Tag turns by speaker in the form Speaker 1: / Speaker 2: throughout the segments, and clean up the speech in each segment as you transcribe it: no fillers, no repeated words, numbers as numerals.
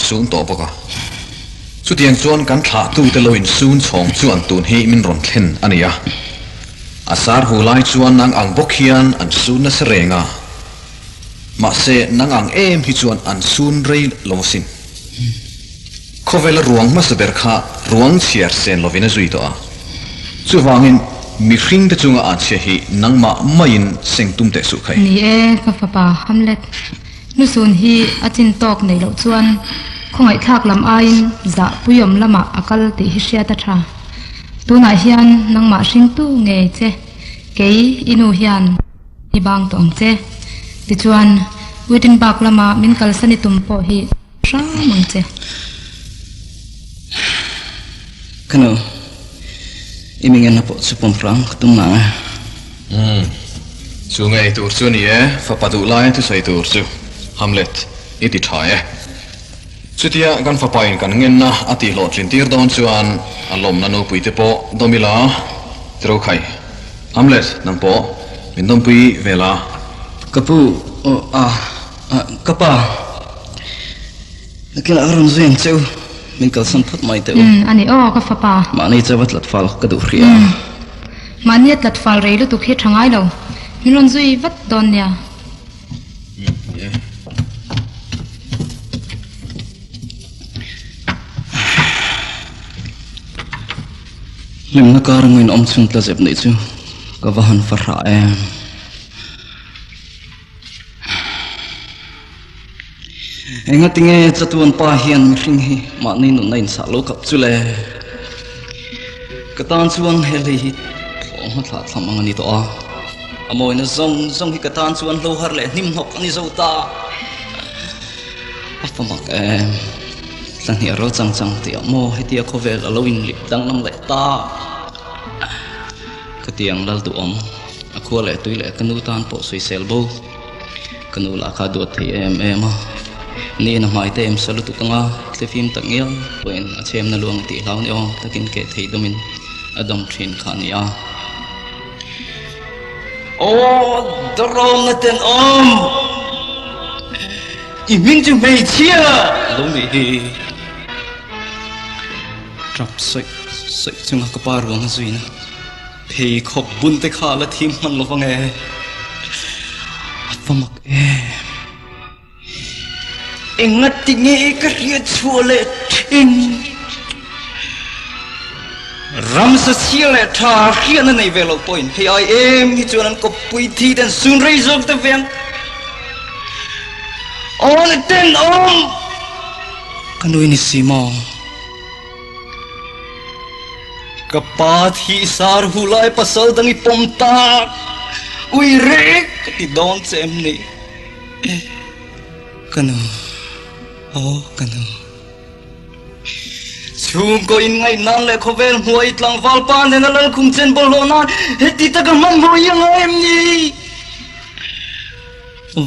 Speaker 1: sun tawh bawk a. Chutiang chuan kan thlahtute lo insun chhawng chuan tun hi min rawn thlen a ni a. A sar hu lai chuan nang ang bawk hian an sun nasa reng a. Mahse nang ang em hi chuan an sun rei lo asin. Khawvela ruang hmasa ber kha ruang chhiar sen lovin a zui tawh a. Chuvangin mihringte chunga an chhia hi nangmah maiin seng tum teh suh khai.
Speaker 2: Ni e, ka fapa Hamlet. Nusun hi a chin tawk neih loh chuan khawngaihthlak lam aiin zah puiawm lamah a kal tih hi hriat a tha. Tunah hian nangmah hringtu ngei che, kei i nu hian i bang tawh ang che. Tichuan, Wittenberg lama min kalsan i tum pawh hi hram ang che.
Speaker 3: Ka nu, i mi ngenna pawh chu pawm hrang ka tum nang e.
Speaker 1: Umm, chu ngei tur chu a ni e, fapa duh laia thusawi tur chu Hamlet i ti tha e. Chutia kan fapa in kan ngenna a tih hlawhtlin tir dawn chuan a lawmna nupui te pawh dawm ila tiro khai. Hamlet, nang pawh min dawmpui ve la.
Speaker 3: Ka pu, aw a, ka pa. Nakinah ka rawn zui ang che u, min kalsan phawt mai teh u.
Speaker 2: Umm, a ni aw, ka fapa.
Speaker 3: Mahni chauh a tlat fal ka duh hria.
Speaker 2: Umm, mahni a tlat fal rei lutuk hi tha ngai lo, min rawn zui vat dawn nia.
Speaker 1: Umm, ni e.
Speaker 3: Hlimna kar angin awm chhung tla zep neih chu ka va han fahrah em. Engatinge chatuan pa hian mihring hi mahni nunna inchah lo kap chu le? Ka tan chuan he hlei hi thlawh hma thlah thlam ang a ni tawh a, a mawina zawng zawng hi ka tan chuan hlo har leh hnim hnawk a ni zo ta. A fa mak em, tla hniah ro chang chang tih ah maw hetia khawvel a lo inlip danglam leh ta? Ka tiang lal duhawm. A khua leh tui leh ka nu tan pawh sawisel bo. Ka nu lah kha duat thei em em a. Niin a hmai te em sa lutuk anga thlifim tak ngial pawhin a chhemna luang tih hlau ni awm takin keh thei dawmin a dawm thin kha a ni a. Aw Dawrawmna tenawm! I hming chu hmeichhia a lo nih hi. Tap sawi sawi chunga ka pa ruang a zuina. Pheikhawk bun te kha la thim hman lo vang e. A va mak em. Engati nge ka hriat chhuah leh thin? Ramsa chhia leh tha hriatna nei ve loh pawhin hei ai em hi chuan an kawppui thi ten sun rei zawk ta ve ang. Aw le tenawm! Ka nui ni si maw? Ka pa thih sar hu lai pasal dang i pawm tak ui rek ka ti dawn che em ni? Ka nu, aw ka nu. Chhungkaw in ngaih nan leh khawvel hnuai tlangval pa nena lalkhum chen bawlhhlawh nan heti taka hmanhmawh hi a ngai em ni?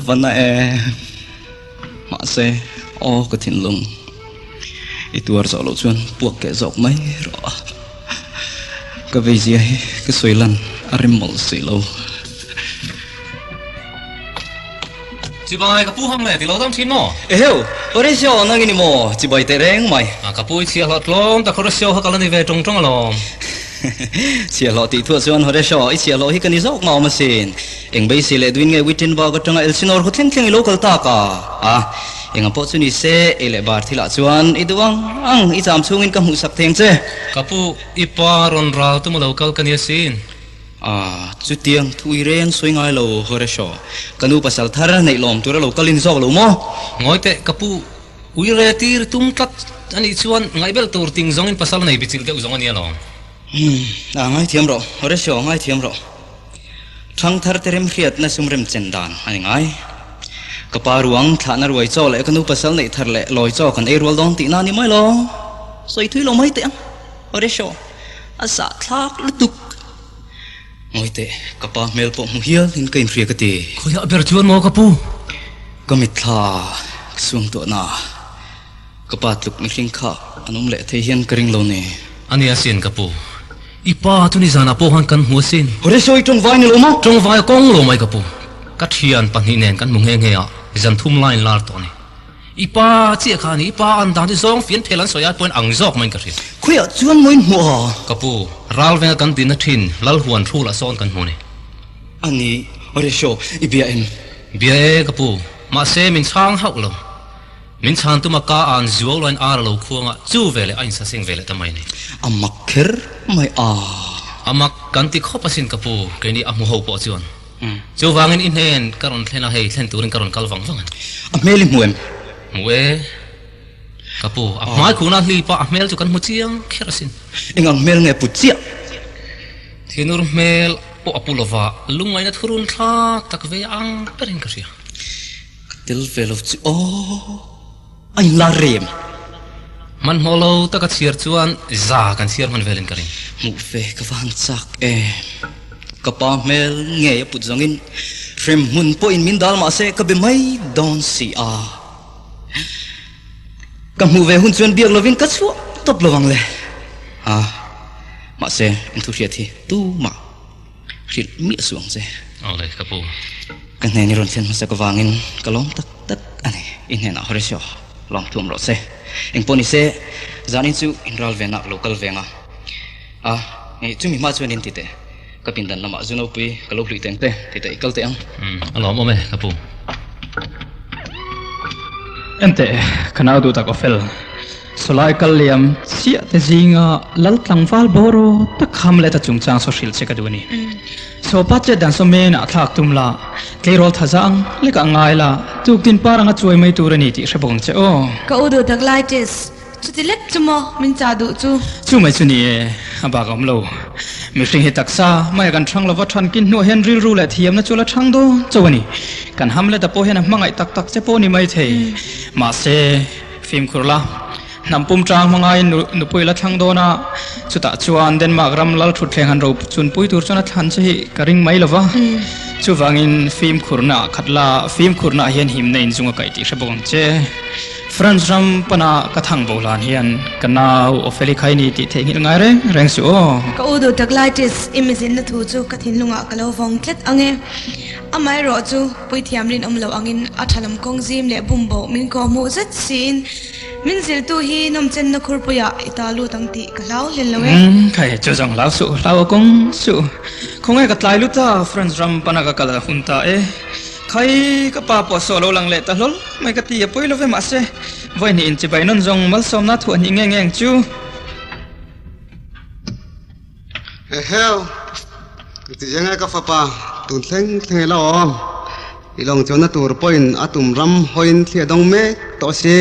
Speaker 3: Va na e. Mahse, aw ka thinlung, i tuar zawh loh chuan puak keh zawk mai rawh a. Ka veizia hi ka sawi lan a rem mawlh si lo.
Speaker 4: Chibai, ka pu hang le, ti lo dam thin maw?
Speaker 3: Eheu, Horatio nang i ni maw? Chibai teh reng mai.
Speaker 4: A, ka pu i chhiahhlawh tlawm tak Horatio kha ka la ni ve tawng tawng alawm.
Speaker 3: Chhiahhlawh tih thuah chuan Horatio i chhiahhlawh hi ka ni zawk mah awm asin. Eng beisei leh duin nge Wittenberg atanga Elsinore khaw thleng thleng i lo kal tak a? A, enga pawh chu ni se, ei leh bar thilah chuan i duh ang ang, i cham chhungin ka hmuhsak theng che.
Speaker 4: Ka pu, i pa rawn ral tum a lo kal ka ni asin.
Speaker 3: A, chutiang thu i reng sawi ngai lo, Horatio. Ka nu pasal thar neih lawm tur a lo kalin zawk lo maw?
Speaker 4: Ngawi teh, ka pu, ui re tir tum tlat a nih chuan ngaihbelh tur ting zawngin pasal nei bichilh deuh zawng a nia lawm.
Speaker 3: Umm, a, ngaithiam rawh, Horatio, ngaithiam rawh. Thangthar te remhriatna sum remchen dan a ni ngai. Ka pa ruang thlahna ruai chaw leh ka nu pasal neih thar leh lawi chaw kan ei rual dawn tihna a ni mai lo. Sawi thui lo mai teh ang. Horatio, a zahthlak lutuk. Ngawi teh, ka pa hmel pawh hmu hial in ka inhria ka ti.
Speaker 4: Khawiah ber chuan maw ka pu?
Speaker 3: Ka mitthla ka suang tawh na. Ka pa tluk mihring kha an awm leh thei hian ka ring lo ni.
Speaker 4: A nia sin ka pu. I pa chu nizanah pawh khan kan hmu asin.
Speaker 3: Horatio i tawngvai ni lo maw?
Speaker 4: Tawngvai a kawng lo mai ka pu. Ka thian pahnih nen kan hmu nghe nghe a, zan thum lai in lar tawh a ni. I pa chiah kha a ni, i pa an dan chu zawng fian phel an sawi ai pawhin ang zawk maiin ka hria.
Speaker 3: Khawiah chuan maw in hmuh a?
Speaker 4: Ka pu, ral venga kan dinna thin Lalhuan Hrula sawn kan hmu a ni.
Speaker 3: A ni, Horatio, i bia em?
Speaker 4: Bia e, ka pu, mahse min chhang hauh lo. Min chhan tuma ka an zuau lain ar a lo khuang a, chu veleh a insaseng veleh ta mai a ni.
Speaker 3: A mak kher mai a.
Speaker 4: A mak kan ti khawp asin ka pu, keini a hmu ho pawh chuan. Chuvangin i hnen ka rawn thlen a, hei thlen turin ka rawn kal vang vang a ni.
Speaker 3: A hmel i hmu em?
Speaker 4: Hmu e. Ka pu, a hmai khuhna a hlip a, a hmel chu kan hmu chiang kher asin.
Speaker 3: Eng ang hmel nge put chiah?
Speaker 4: Thinur hmel pawh a pu lova, lungngaihna thurun thlak tak ve ang berin ka hria.
Speaker 3: Ka tel ve lo chu aw, a inlar rem.
Speaker 4: Hmanhmawh lo taka chhiar chuan za kan chhiar hman velin ka ring.
Speaker 3: Hmuh ve ka va han chak em. Ka pa hmel ngei a put zawngin hrem hmun pawhin min dal mah se ka be mai dawn si a. Ka hmuh ve hun chuan biak lovin ka chhuah tawp lo ang le. Ha, mahse in thu hriat hi tumah hrilh miah suh ang che.
Speaker 4: Aw le, ka pu.
Speaker 3: Ka hnen i rawn thlen hmasak avangin ka lawm tak tak a ni. I hnenah Horatio lawm thuam rawh se. Engpawh ni se, zanin chu inral ve nak lo kal veng a. A, chumi hma chuan in ti teh. Ka pindan lamah zu nopui ka lo hluih teng te ti teh i kal teh ang.
Speaker 4: Umm, a lawm awm e, ka pu.
Speaker 5: Enteh, ka nau duh tak aw fel. Sawlai kal liam chiah te zinga lal tlangval bawr aw tak Hamlet-a chungchang saw hrilh che ka duh a ni. Sawpa chet dan saw menah thlak tum la, tleirawl tha zang lekah ngai la, tuktin par anga chuai mai tur a ni tih hre bawk ang che aw.
Speaker 6: Ka u duh tak lai test Chuti lek chu maw min chah duh chu?
Speaker 5: Chu mai chu ni e, a bak a awm lo. Mihring hi taksa maia kan thang lova than kin hnuah hian rilru leh thiamna chu la thang dawn chauh a ni. Kan Hamlet-a pawh hian a hmangaih tak tak che pawh ni mai thei. Mahse, fimkhur la, hnam pum tang hmangaiin nupui la thlang dawn a, chutah chuan Denmark ram lal thutthleng han ro chunpui tur chuan a thlan che hi ka ring mai lova. Chuvangin fimkhurna ah khat la, fimkhurna ah hian himna inzung a kaih tih hre bawk ang che. France ram pana ka thang bo hlan hian ka nau Opheli khai ni tih theihnghilh ngai reng reng suh aw.
Speaker 6: Ka u duh tak lai tis i mizinna thu chu ka thinlungah ka lo vawng tlat ang e. Amaherawh chu puithiam rinawm lo angin a tha lam kawng zim leh bum boh min kawh hmuh zet siin min ziltu hi nawmchenna khurpuiah i ta lut ang tih ka hlau hlel lo e.
Speaker 5: Khai chu zawng hlau suh, hlau a kawng suh. Khawnge ka tlai lut a, France ram pana ka kal a hun ta e. Khai, ka pa pawh saw lo lang leh ta hlawl mai ka ti a pawi lo ve mahse vawi hnih in chibai nawn zawng malsawmna thuah hnih nge nge ang chu.
Speaker 7: Eheu, ka ti zeng e ka fapa, tun thleng thleng ila aw. I lawng chuanna tur pawhin a tum ram hawiin thli a dawng mek tawh si.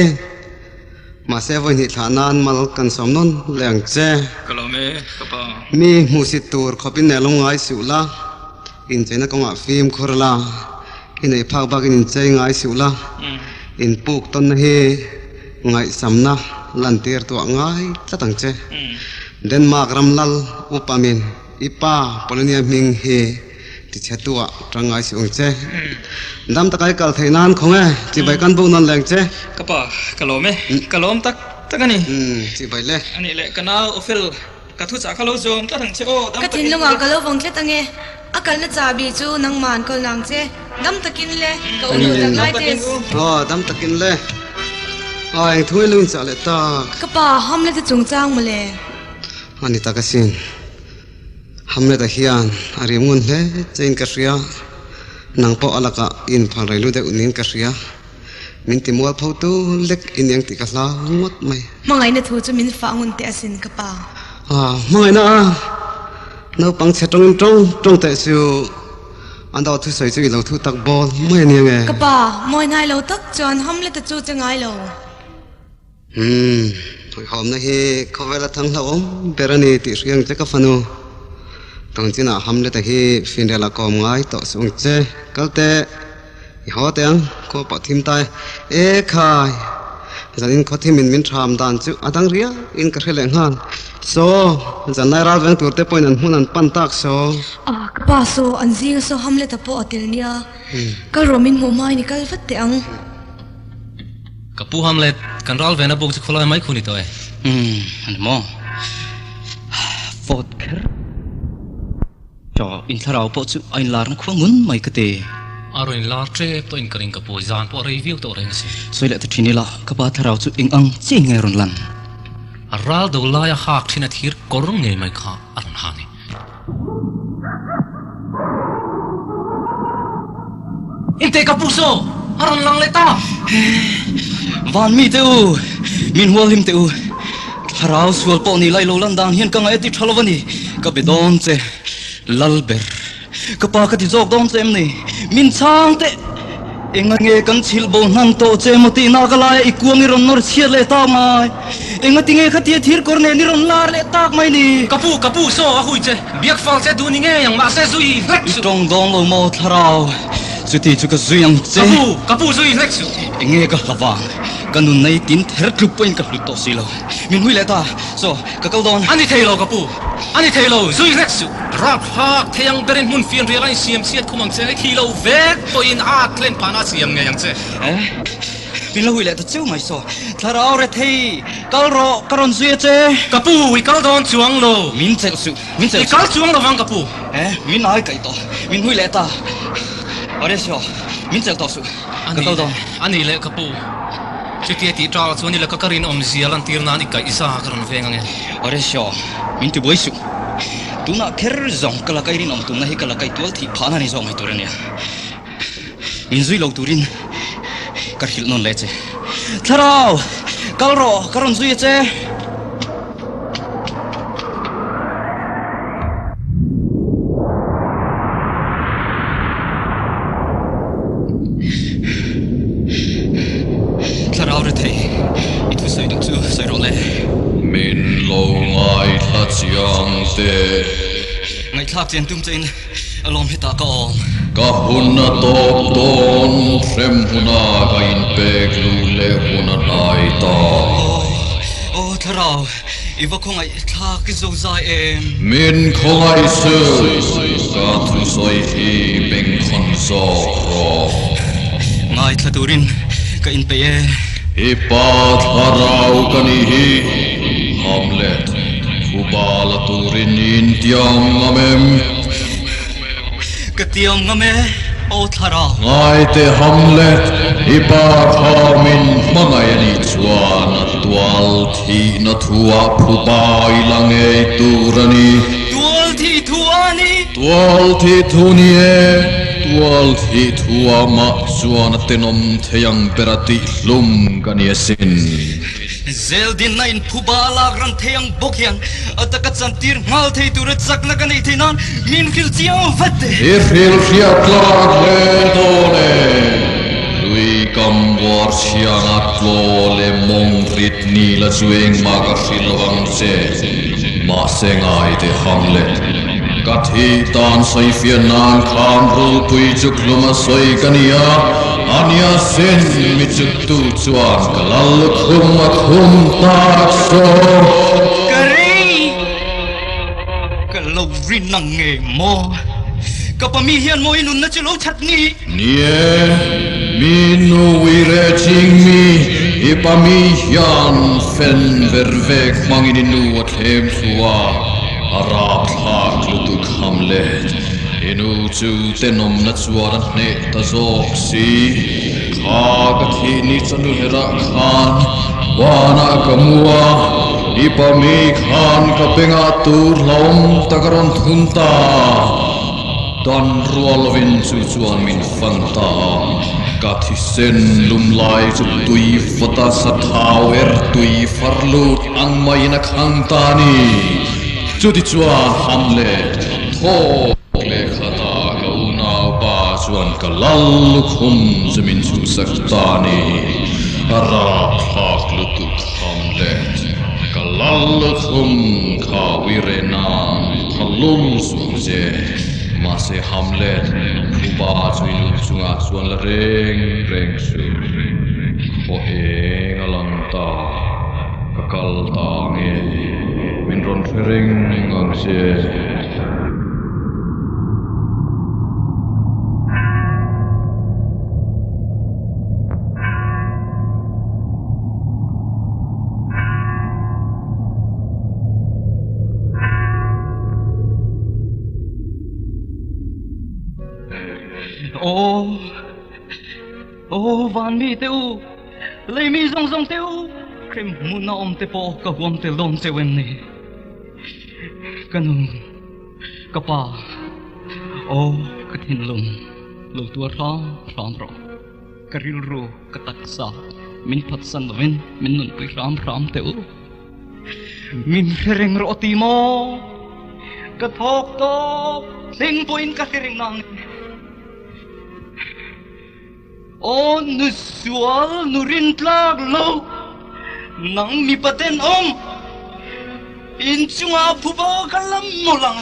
Speaker 7: Mahse vawi hnih thlah nan mal kan sawm nawn leh ang che.
Speaker 5: Ka lawm e, ka pa.
Speaker 7: Mi hmuhsit tur khawpin nelawm ngai suh la. Incheina kawngah fimkhur la, i neih phak bakin inchei ngai suh la, inpuk tawnna hi ngaihsamna lantir tuah ngai tlat ang che. Denmark ram lal upamin i pa Polonia hming hi tichhe tuah tang ngai suh ang che. Dam taka i kal theih nan khawng e, chibai kan buk nawn leng che.
Speaker 5: Ka pa, ka lawm e, ka lawm tak tak a ni.
Speaker 7: Chibai le.
Speaker 5: A nih leh ka nau Ophel. Ka thu chah kha lo zawm tlat ang che aw, dam
Speaker 6: Ka
Speaker 5: takin
Speaker 6: thinlungah ka lo vawng tlat ange, a kalna chahbi chu nangmah an kawl nang che, dam takin le, ka u duh tak lai test.
Speaker 7: Aw, dam takin le. Aw, eng thu in lo inchah leh tak.
Speaker 6: Ka pa, Hamlet-a chungchang mawle.
Speaker 7: A ni tak asin. Hamlet-a hian a rim ngun hle chein ka hria. Nang pawh a lakah i inphal rei lu deuh niin ka hria. Min ti mual pho tu lek i niang tih ka hlau ngawt mai.
Speaker 6: Hmangaihna thu chu min fah ngun teh asin ka pa.
Speaker 7: Ah, hmangaihna a! Naupang chhe tawngin tawng tawng teh chu an dawt thusawi chu i lo thu tak bawl mai a nia nge?
Speaker 6: Ka pa, mawi hnai lo tak chuan Hamlet-a chu che ngai lo.
Speaker 7: Umm, hawihhawmna hi khawvela thang hlauhawm ber a ni tih hria ang che ka fanu. Tawngchinah Hamlet-a hi finrel a kawm ngai tawh suh ang che. Kal teh. I haw teh ang, khaw pawh thim ta e. E khai! Zanin khaw thimin min ṭham dan chu a dang riau in ka hre leh nghal. Saw, zanlai ral veng tur te pawhin an hmun an pan tak saw.
Speaker 6: Ah, ka pa saw, an zinga saw Hamlet-a pawh a tel nia. Kal rawh min hmuh hmain i kal vat teh ang.
Speaker 4: Ka pu Hamlet, kan ral vena buk chu khawlai mai khu ni tawh e.
Speaker 3: Umm, a ni maw? Fawt kher. Chaw, in thlarau pawh chu a inlarna khua ngun mai ka ti.
Speaker 4: A rawn inlar tep tawhin ka ring ka pu, zan pawh a rei viau tawh reng a si.
Speaker 3: Sawi leh ta thin ila, ka pa thlarau chu eng ang chiah in nge rawn lan?
Speaker 4: A ral do laia hak thin a thir kawr ngei mai kha a rawn ha ni. Inteh ka pu saw a rawn lang leh ta.
Speaker 3: Van mi te u, min hual hlim teh u. Thlarau sual pawh ni lai lo lan dan hian ka ngaih a ti tha lo a ni. Ka be dawn che, Lalber. Ka pa ka ti zawk dawn che em ni? Min chhang teh! Enga nge kan chhilh bo hnan tawh che maw tih nak alaia i kuang i rawn nawr chhiat leh tak mai? Enga ti nge khatia thir kawr nen i rawn lar leh tak mai ni?
Speaker 4: Ka pu, ka pu, saw a hui che, biak fal che duh ni ngei ang, mahse zui hlek
Speaker 3: suh. I tawng dawn lo maw thlarau? Chuti chu ka zui ang che.
Speaker 4: Ka pu, ka pu zui hlek suh.
Speaker 3: Enge ka hlavang? Ka nun nei tin ther tluk pawhin ka hlut tawh si lo. Min hui leh ta, saw, ka kal dawn.
Speaker 4: A ni thei lo ka pu, a ni thei lo, zui hlek suh. Rap hlak thei ang berin hmun fian rial a insiam chhiat khum ang che, i thi lo vek pawhin a at thlen phahna a siam ngei ang che.
Speaker 3: Eh, min lo hui leh ta cheu mai saw. Thlarau rethei, kal rawh, ka rawn zui a che.
Speaker 4: Ka pu, i kal dawn chuang lo.
Speaker 3: Min chelh suh, min chelh
Speaker 4: suh. I kal chuang lovang ka pu.
Speaker 3: Eh, min ai kaih tawh, min hui leh ta. Horatio, min chelh tawh suh, ka kal dawn.
Speaker 4: A ni leh ka pu, chutia tih ṭah chuan i laka ka rinawmzia lantir nan i kaihza ka rawn veng ange.
Speaker 3: Horatio, min ti buai suh. Tunah kher zawng ka laka i rinawm tumna hi ka laka i tual thih phahna ni zawk mai tur a nia. Min zui lo turin ka hrilh nawn leh che. Thlarau, kal rawh, ka rawn zui a che. Thlarau rethei, i thusawi duh chu sawi rawh le.
Speaker 1: Min lo ngaithla chiang teh.
Speaker 3: Ngaihthlak chian tum chein a lawm hetah ka awm.
Speaker 1: Ka hun a tawp dawn, hrem huna ka inpek luh leh hun a hnai ta.
Speaker 3: Aw, aw Thlarau, i va khawngaih thlak i zo zai em?
Speaker 1: Min khawngaih suh, ka thusawi hi bengkhawn zawk rawh.
Speaker 3: Ngaithla turin ka inpeih e.
Speaker 1: I pa Thlarau ka nih hi, Hamlet, Phuba la turin i intiam ngam em?
Speaker 3: Ka tiam ngam e, aw Thlarau.
Speaker 1: Ngaite Hamlet, i pa kha min hmangaih a nih chuan a tual thihna thuah phuba i la ngei tur a ni.
Speaker 3: Tual thih thu a ni.
Speaker 1: Tual thih thu ni e, tual thih thuah mah chuan a tenawm thei ang ber a tihhlum ka ni asin.
Speaker 3: Zel dinna in phuba a lak ran thei ang bawk hian a taka chantir nghal thei tura chakna ka neih theih nan min hrilh chiang vat teh.
Speaker 1: I hrilh hriat tlak hle dawn e. Lui kam buar chhianga tlaw leh mawng rit ni la chu engmah ka hrilh lo ang che. Mahse ngai teh Hamlet. Ka thih tan sawifiah nan khan rulpui chu hlum a sawi ka ni a, ania sin mi chu. Tu chuan ka lal lukhum a khum tak saw.
Speaker 3: Ka rei, ka lo rin ang nge maw? Ka pa mi hian maw i nunna chu lo that ni?
Speaker 1: Ni e, mi nu ui reh ching mi, i pa mi hian fen ver vek hmangin i nu a thlem thlu a, a rapthlak lutuk Hamlet. I nu chu tenawmna chuan a hneh ta zawk si. Kha ka thih ni chanu herah khan vanah ka mu a, i pa mi khan ka bengah tur hlauhawm tak a rawn thun ta a, dan rual lovin chu chuan min fan ta a, ka thisen lum lai chu tui vawta sa thau er tui far lut ang maiin a khang ta a ni. Chutichuan Hamlet thawk Lehkhatah ka unaupa chuan ka lal lukhum chu min chhuhsak ta a ni. A rapthlak lutuk Hamlet, ka lal lukhum kha uire nan tha lul suh ang che. Mahse Hamlet, phuba chu i nu chungah chuan la reng reng suh. Khaw eng a lang ta, ka kal ta nge min rawn hre reng ang che.
Speaker 3: Aw, aw van mi te u, lei mi zawng zawng te u, hrem hmun a awm te pawh ka huam tel dawn cheu em ni? Ka nu, ka pa, aw ka thinlung lo tuar hram hram rawh. Ka rilru, ka taksa min phatsan lovin min nunpui hram hram teh u. Min hre reng rawh ti maw? Ka thawk tawp thleng pawhin ka hre reng nang. Aw nu sual nu rin tlak lo, nang mipa tenawm, inchungah phuba ka la mawlh ang.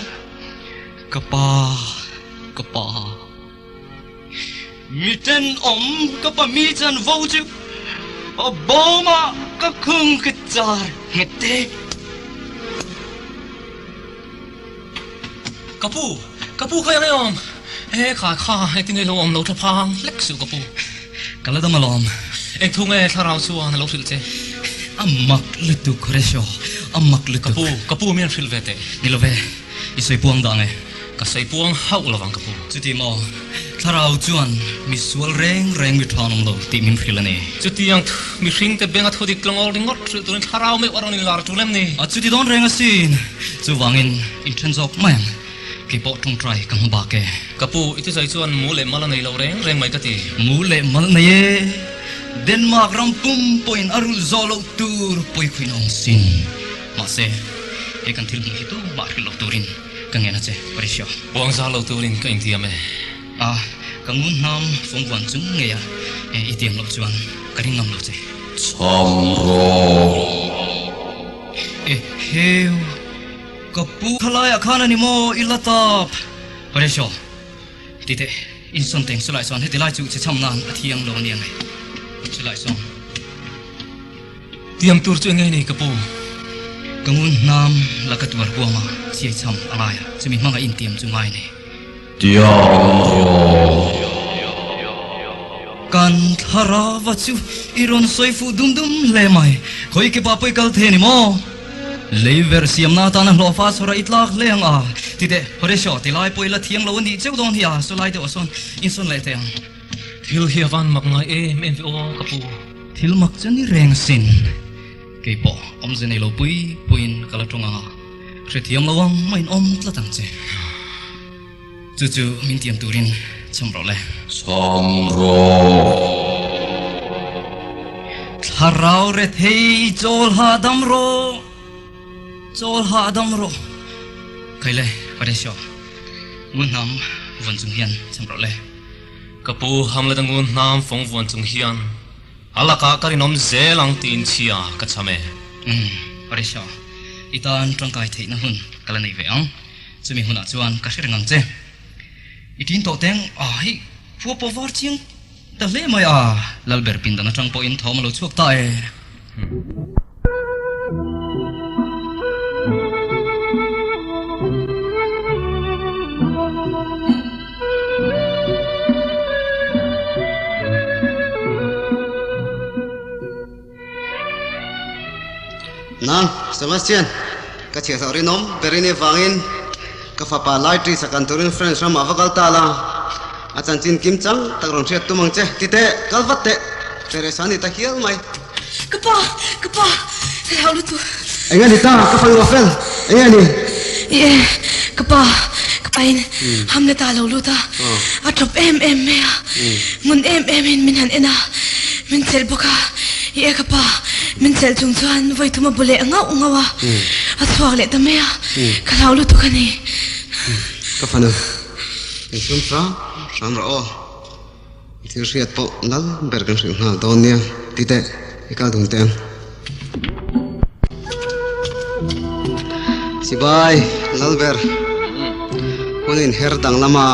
Speaker 3: Ka pa, ka pa. Mi tenawm ka pa mi chanvo chu a bawmah ka khung ka char nghet te.
Speaker 4: Ka pu, ka pu kha eng awm? E kha kha engtin nge lo awm lo tha phang hlek suh ka pu.
Speaker 3: Ka la dam alawm.
Speaker 4: Eng thu nge thlarau chuan a lo hrilh che?
Speaker 3: A mak lutuk Horatio, a mak lutuk.
Speaker 4: Ka pu, ka pu mian hrilh ve teh.
Speaker 3: Ni lo ve. I sawi puang dah nge?
Speaker 4: Ka sawi puang hauh lovang ka pu.
Speaker 3: Chuti maw? Thlarau chuan mi sual reng reng mi tha an awm lo tih min hrilh a ni.
Speaker 4: Chutiang mihringte benga thu dik tlawng ringawt hrilh turin thlarau meuh a rawn inlar tul em ni?
Speaker 3: A chuti dawn reng asin. Chuvangin inthen zawk mai ang. Kei pawh tawngtai ka hmu bak e.
Speaker 4: Ka pu, i thusawi chuan mu leh mal a nei lo reng reng mai ka ti.
Speaker 3: Mu leh mal nei e. Denmark ram pum pawhin a rulh zawh loh tur pawikhawih na awm sin. Mahse, he kan thil hmuh hi tumah hrilh lo turin ka ngen a che, Horatio.
Speaker 4: Puang zar lo turin ka intiam e.
Speaker 3: A, ka ngun hnam fawng vuan chung ngei a, i tiam loh chuan ka ring ngam lo che.
Speaker 1: Chham rawh.
Speaker 3: E heu, ka pu khalaiah khan a ni maw i la tap? Horatio, ti teh, insawn teng chulai chuan heti lai chu che chham nan a thiang lo a nia nge. Chulai sawn.
Speaker 4: Tiam tur chu engei nei ka pu?
Speaker 3: Ka ngun hnam la ka tuar huam a, chiai cham a ngai a, chumi hmanga intiam chu ngai nei.
Speaker 1: Tiam rawh.
Speaker 3: Kan thlarava chu i rawn sawi fuh dum dum hle mai. Khawi ke pa pawi kal thei a ni maw? Lei ver siamna atana hlawhfa chhawrah i tlak hle ang a, ti teh, Horatio, ti lai pawh i la thiang lo a nih cheu dawn hi a, saw lai deuh ah sawn insawn leh teh ang.
Speaker 4: Thil hi a van mak ngai em em ve aw ka pu.
Speaker 3: Thil mak chu ni reng sin. Kei pawh awmze nei lo pui puiin ka la tawng ang a, hrethiam lo ang mah in awm tlat ang che. Chu chu min tiam turin chham rawh le.
Speaker 1: Chham rawh.
Speaker 3: Thlarau rethei chawl hahdam rawh, chawl hahdam rawh. Khaile, Horatio, ngun hnam vawn chung hian chham rawh le.
Speaker 4: Ka pu Hamlet a ngun hnam fawng vuan chung hian a lakah ka rinawm zel ang tiin chhia ka cham e.
Speaker 3: Umm, Horatio, i tan tangkai theihna hun ka la nei ve ang. Chumi hunah chuan ka hre reng ang che. I tin tawh teng a, hei khua pawh var chiang ta hle mai a, Lalber pindan atang pawhin thawm a lo chhuak ta e.
Speaker 7: Nang, Sebastian, ka chhiahhlawh rinawm ber i nih avangin ka fapa Laitris a kan turin French ramah va kal ta la, a chanchin kim chang tak rawn hriat tum ang che, ti teh, kal vat teh, Teresa a ni ta hial mai.
Speaker 6: Ka pa, ka pa, ka hlau lutuk.
Speaker 7: Eng a ni ta, ka fanu a fel, eng a ni?
Speaker 6: I e, ka pa, ka pa in Hamlet ah a lo lut a, a tawp em em mai a, ngun em em in min han en a, min chelh bawk a, i e ka pa, min chelh chung chuan vawi thum a bu leh ngauh ngauh a, a chhuak leh ta mai a, ka hlau lutuk a ni.
Speaker 7: Ka fanu, insum hram hram rawh aw. Thil hriat pawh lal ber kan hrilh nghal dawn nia ti teh i kal dun teh ang. Sibai lal ber hun in her dang lama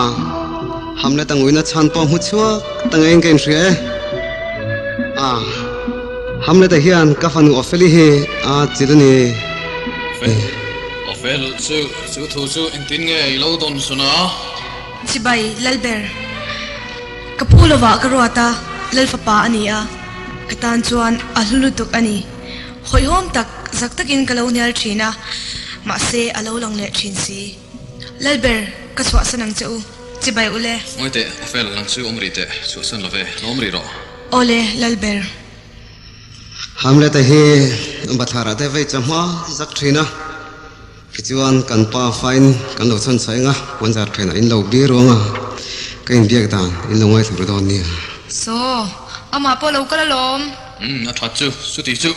Speaker 7: Hamlet a nguina chhan pawh hmu chhuak ta ngeiin ka inhria e. A Hamlet a hian ka fanu Opheli hi a chil a ni.
Speaker 1: Ophel chu chu thu chu engtin nge i lo dawn sun a?
Speaker 6: Chibai, Lalber. Ka pu lovah ka ruat a, Lalfapa a ni a, ka tan chuan a hlu lutuk a ni. Hawihhawm tak, zak takin ka lo hnial thin a, mahse a lo lang leh thin si. Lalber, ka chhuahsan ang che u. Chibai ule.
Speaker 1: Ngawi teh, Ophel, nang chu awm rih teh, chhuahsan lo ve, lo awm rih rawh.
Speaker 6: Awle, Lalber.
Speaker 7: Hamlet-a hi bathlarah te vei chawhma zak thin a, tichuan kan pa fain kan lo chhawn chhaih ang a, puanzar phenah in lo bir ruang a, ka inbiak dan in lo ngaithla ru dawn nia.
Speaker 2: Saw, amah pawh lo kal alawm.
Speaker 1: Umm, a that chu, chuti chu.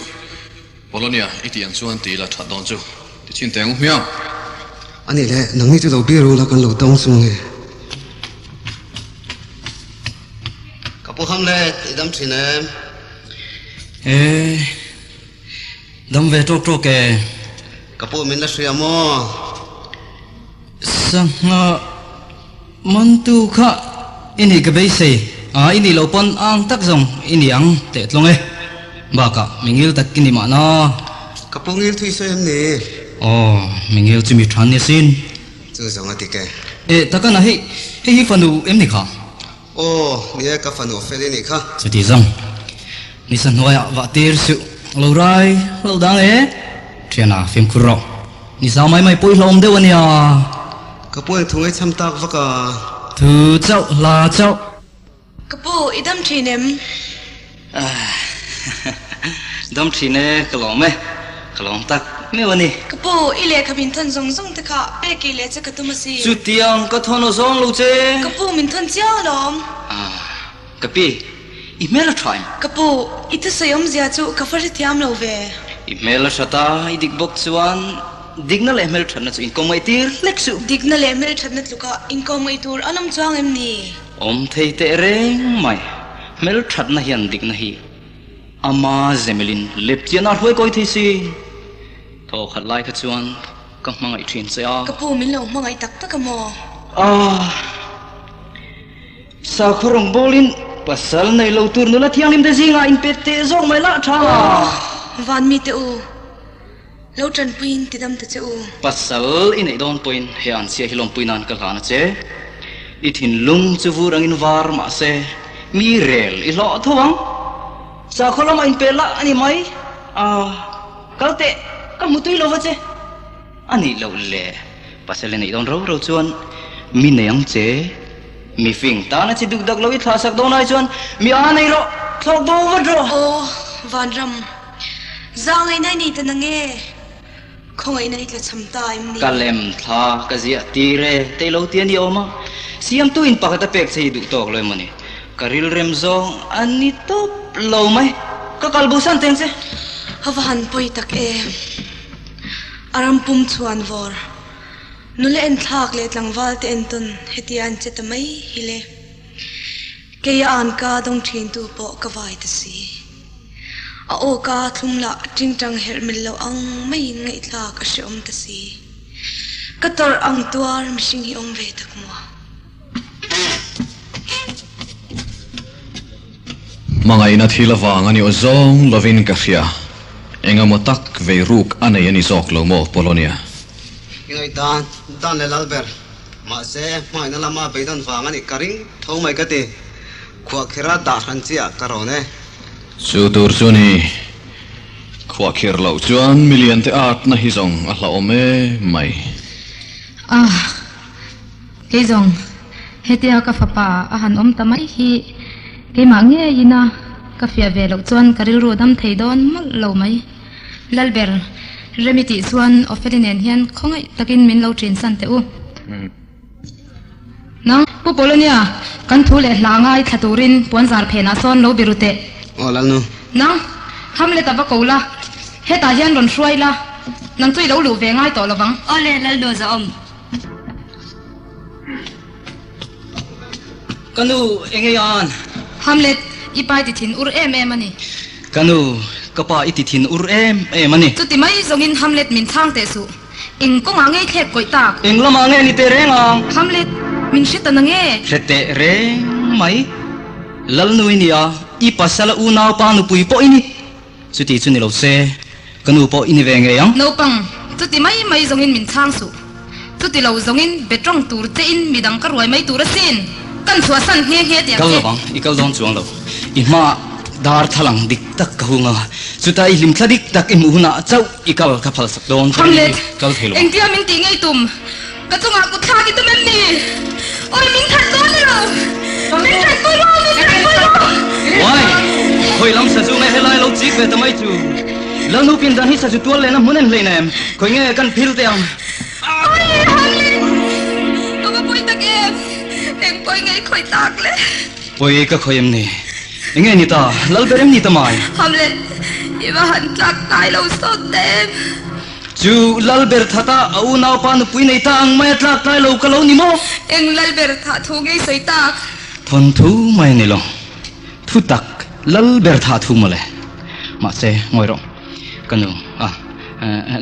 Speaker 1: Polonia, i tih ang chuan ti la that dawn chu, ti chhin teh ang u hmiang.
Speaker 7: A nih leh, nangni chu lo bir ru la kan lo dawng chu ange. Ka pu Hamlet, i dam thin em?
Speaker 3: E, dam ve tawk tawk e.
Speaker 7: Ka pu min la hria maw?
Speaker 3: Sangha mantu kha i nih ka beisei a, i nih loh pawn ang tak zawng i ni ang teh tlawng e. Bakah mi ngil tak i ni mahna.
Speaker 7: Ka pu ngil thui sawi em ni?
Speaker 3: Aw, mi ngil chu mi than ni asin.
Speaker 7: Chu zawng a dik e.
Speaker 3: E, takana hei, hei hi fanu em ni kha?
Speaker 7: Aw, ni e, ka fanu fel i nih kha.
Speaker 3: Chuti zawng, nisa hnuaiah vah tir suh, lo rai lo dang e, thiana fimkhur rawh. Nisa mai mai pawh i hlawm deuh a nia.
Speaker 7: Ka pu eng thu ngei chham tak vak a.
Speaker 3: Thu chauh, hla chauh.
Speaker 6: Ka pu, i dam thin em?
Speaker 3: Dam thin e, ka lawm e. Ka lawm tak meuh a ni.
Speaker 6: Ka pu, i lehkha min thawn zawng zawng te kha pek i leh che ka tum a si.
Speaker 3: Chutiang ka thawn aw zawng lo che.
Speaker 6: Ka pu, min thawn chiang alawm.
Speaker 3: Ah, ka pi, i hmel a tha em?
Speaker 6: Ka pu, i thusawi awmzia chu ka fa hrethiam lo ve.
Speaker 3: I hmel a hrat a, i dik bawk chuan dikna leh hmelthatna chu inkawm ngaihtir hlek suh.
Speaker 6: Dikna leh hmelthatna tluka inkawm ngaih tur an awm chuang em ni?
Speaker 3: Awm thei teh reng mai, hmelthatna hian dikna hi ama zemilin lepchian a hruai kawi thei si. Thaw khat lai kha chuan ka hmangaih thin che a.
Speaker 6: Ka pu min lo hmangaih tak tak a maw?
Speaker 3: Ah! Sakhaw rawng bawlin pasal nei lo tur nula thianghlim te zingah inpe teh zawk mai lah tha.
Speaker 6: Aw! Van mite u. Lo tanpuiin ti dam ta che u.
Speaker 3: Pasal i neih dawn pawhin he anchhia hi lawmpui nan ka hlan a che. I thinlung chu vur angin var mah se mi rel i hlawh tho ang. Sakhaw lamah inpeh lah a ni mai. A, kal teh, ka hmu tui lo va che. A nih loh le, pasal i neih dawn ro ro chuan mi nei ang che. Mi fing tana chi duk dak lo i thlah sak dawn ai chuan mi a nei rawh, thlawk bo vat rawh.
Speaker 6: Aw, Vanram. Zahngaihna i nei ta nange? Khawngaihna i tlachham ta em ni?
Speaker 3: Ka lem thla ka ziah tir e, tei lo ti a ni awm a, siamtu in pakhat a pek che hi duh tawk lo emaw ni? Ka rilrem zawng a ni tawp lo mai, ka kal bo san teng che.
Speaker 6: A va han pawi tak e, a ram pum chhuan vawr, nula enthlak leh tlangval te entawn hetia an che ta mai hi le. Keia an ka dawng thin tu pawh ka vai ta si. A aw ka thlum lah tingtang herh mil lo ang maiin ngaihthlak a hrehawm ta si. Ka tawrh ang tuar mihring hi awm ve tak maw?
Speaker 1: Hmangaihna thil avang a ni aw zawng lovin ka hria. Engemaw tak vei ruk a nei a ni zawk lo maw Polonia?
Speaker 7: I ngaihdan dan leh lal ber. Mahse, hmangaihna lama beidawn vang a nih ka ring tho mai ka ti. Khuahkhirh a dah hran chiah ka rawn e.
Speaker 1: Chu tur chu ni. Khuahkhirh loh chuan milian te atna hi zawng a hlauhawm em mai.
Speaker 2: Ah, kei zawng hetia ka fapa a han awm ta mai hi keimah ngeiin a ka fiah ve loh chuan ka rilru a dam thei dawn mawlh lo mai. Lalber, Remi tih chuan Opheli nen hian khawngaih takin min lo ṭinsan teh u. Nang, Pu Polonia, kan thu leh hla ngai thla turin puanzar phenah sawn lo biru teh.
Speaker 7: Aw Lalnu.
Speaker 2: Nang, Hamlet a va ko la, hetah hian rawn hruai la, nang chu i lo luh ve ngai tawh lovang.
Speaker 8: Aw le, Lalnu zahawm.
Speaker 3: Ka nu, eng ei an?
Speaker 2: Hamlet, i pa i ti thin ur em em a ni.
Speaker 3: Ka nu, ka pa i ti thin ur em em a ni.
Speaker 2: Chuti mai zawngin Hamlet min chhang teh suh. Eng kawngah ngei thlek kawih tak?
Speaker 3: Eng lamah nge ni teh reng ang?
Speaker 2: Hamlet, min hre ta na nge?
Speaker 3: Hre teh reng mai. Lalnu i ni a, i pasal a unaupa nupui pawh i ni. Chuti chu ni lo se, ka nu pawh i ni ve ngei ang.
Speaker 2: Naupang, chuti mai mai zawngin min chhang suh. Chuti lo zawngin be tawng tur che in midang ka ruai mai tur asin. Kan chhuahsan nghe nghe tiang che.
Speaker 3: Kal lovang, i kal dawn chuang lo. I hmaah darthlalang dik tak ka hung a, chuta i hlimthla dik tak i hmuh hunah chauh i kal ka phalsak dawn che
Speaker 2: Hamlet,
Speaker 3: kal thei lo.
Speaker 2: Engtia min tih ngei tum? Ka chungah kut thlak i tum em ni?
Speaker 6: Awi min that dawn ni lo! Min that pui rawh! Min that pui rawh!
Speaker 3: Uai! Khawi lam sazu nge helai lo chik ve ta mai chu? Lalnu pindan hi sazu tual lehna hmun en hleinem, khawi nge kan phil teh ang?
Speaker 6: Awi! Hamlet! Ka va pawi tak em! Eng pawi nge i khawih tak le?
Speaker 3: Pawi ka khawih em ni? Enge ni ta? Lal ber em ni ta mai?
Speaker 6: Hamlet! I va han tlak tlai lo sawt ta em?
Speaker 3: Chu lal ber that a, a unaupa nupui nei ta ang mai a tlak tlai lo ka lo ni maw?
Speaker 6: Eng lal ber thah thu ngei sawi tak?
Speaker 3: Thawnthu mai a ni lo. Thu tak lal ber thah thu mawle. Mahse, ngawi rawh. Ka nu, a,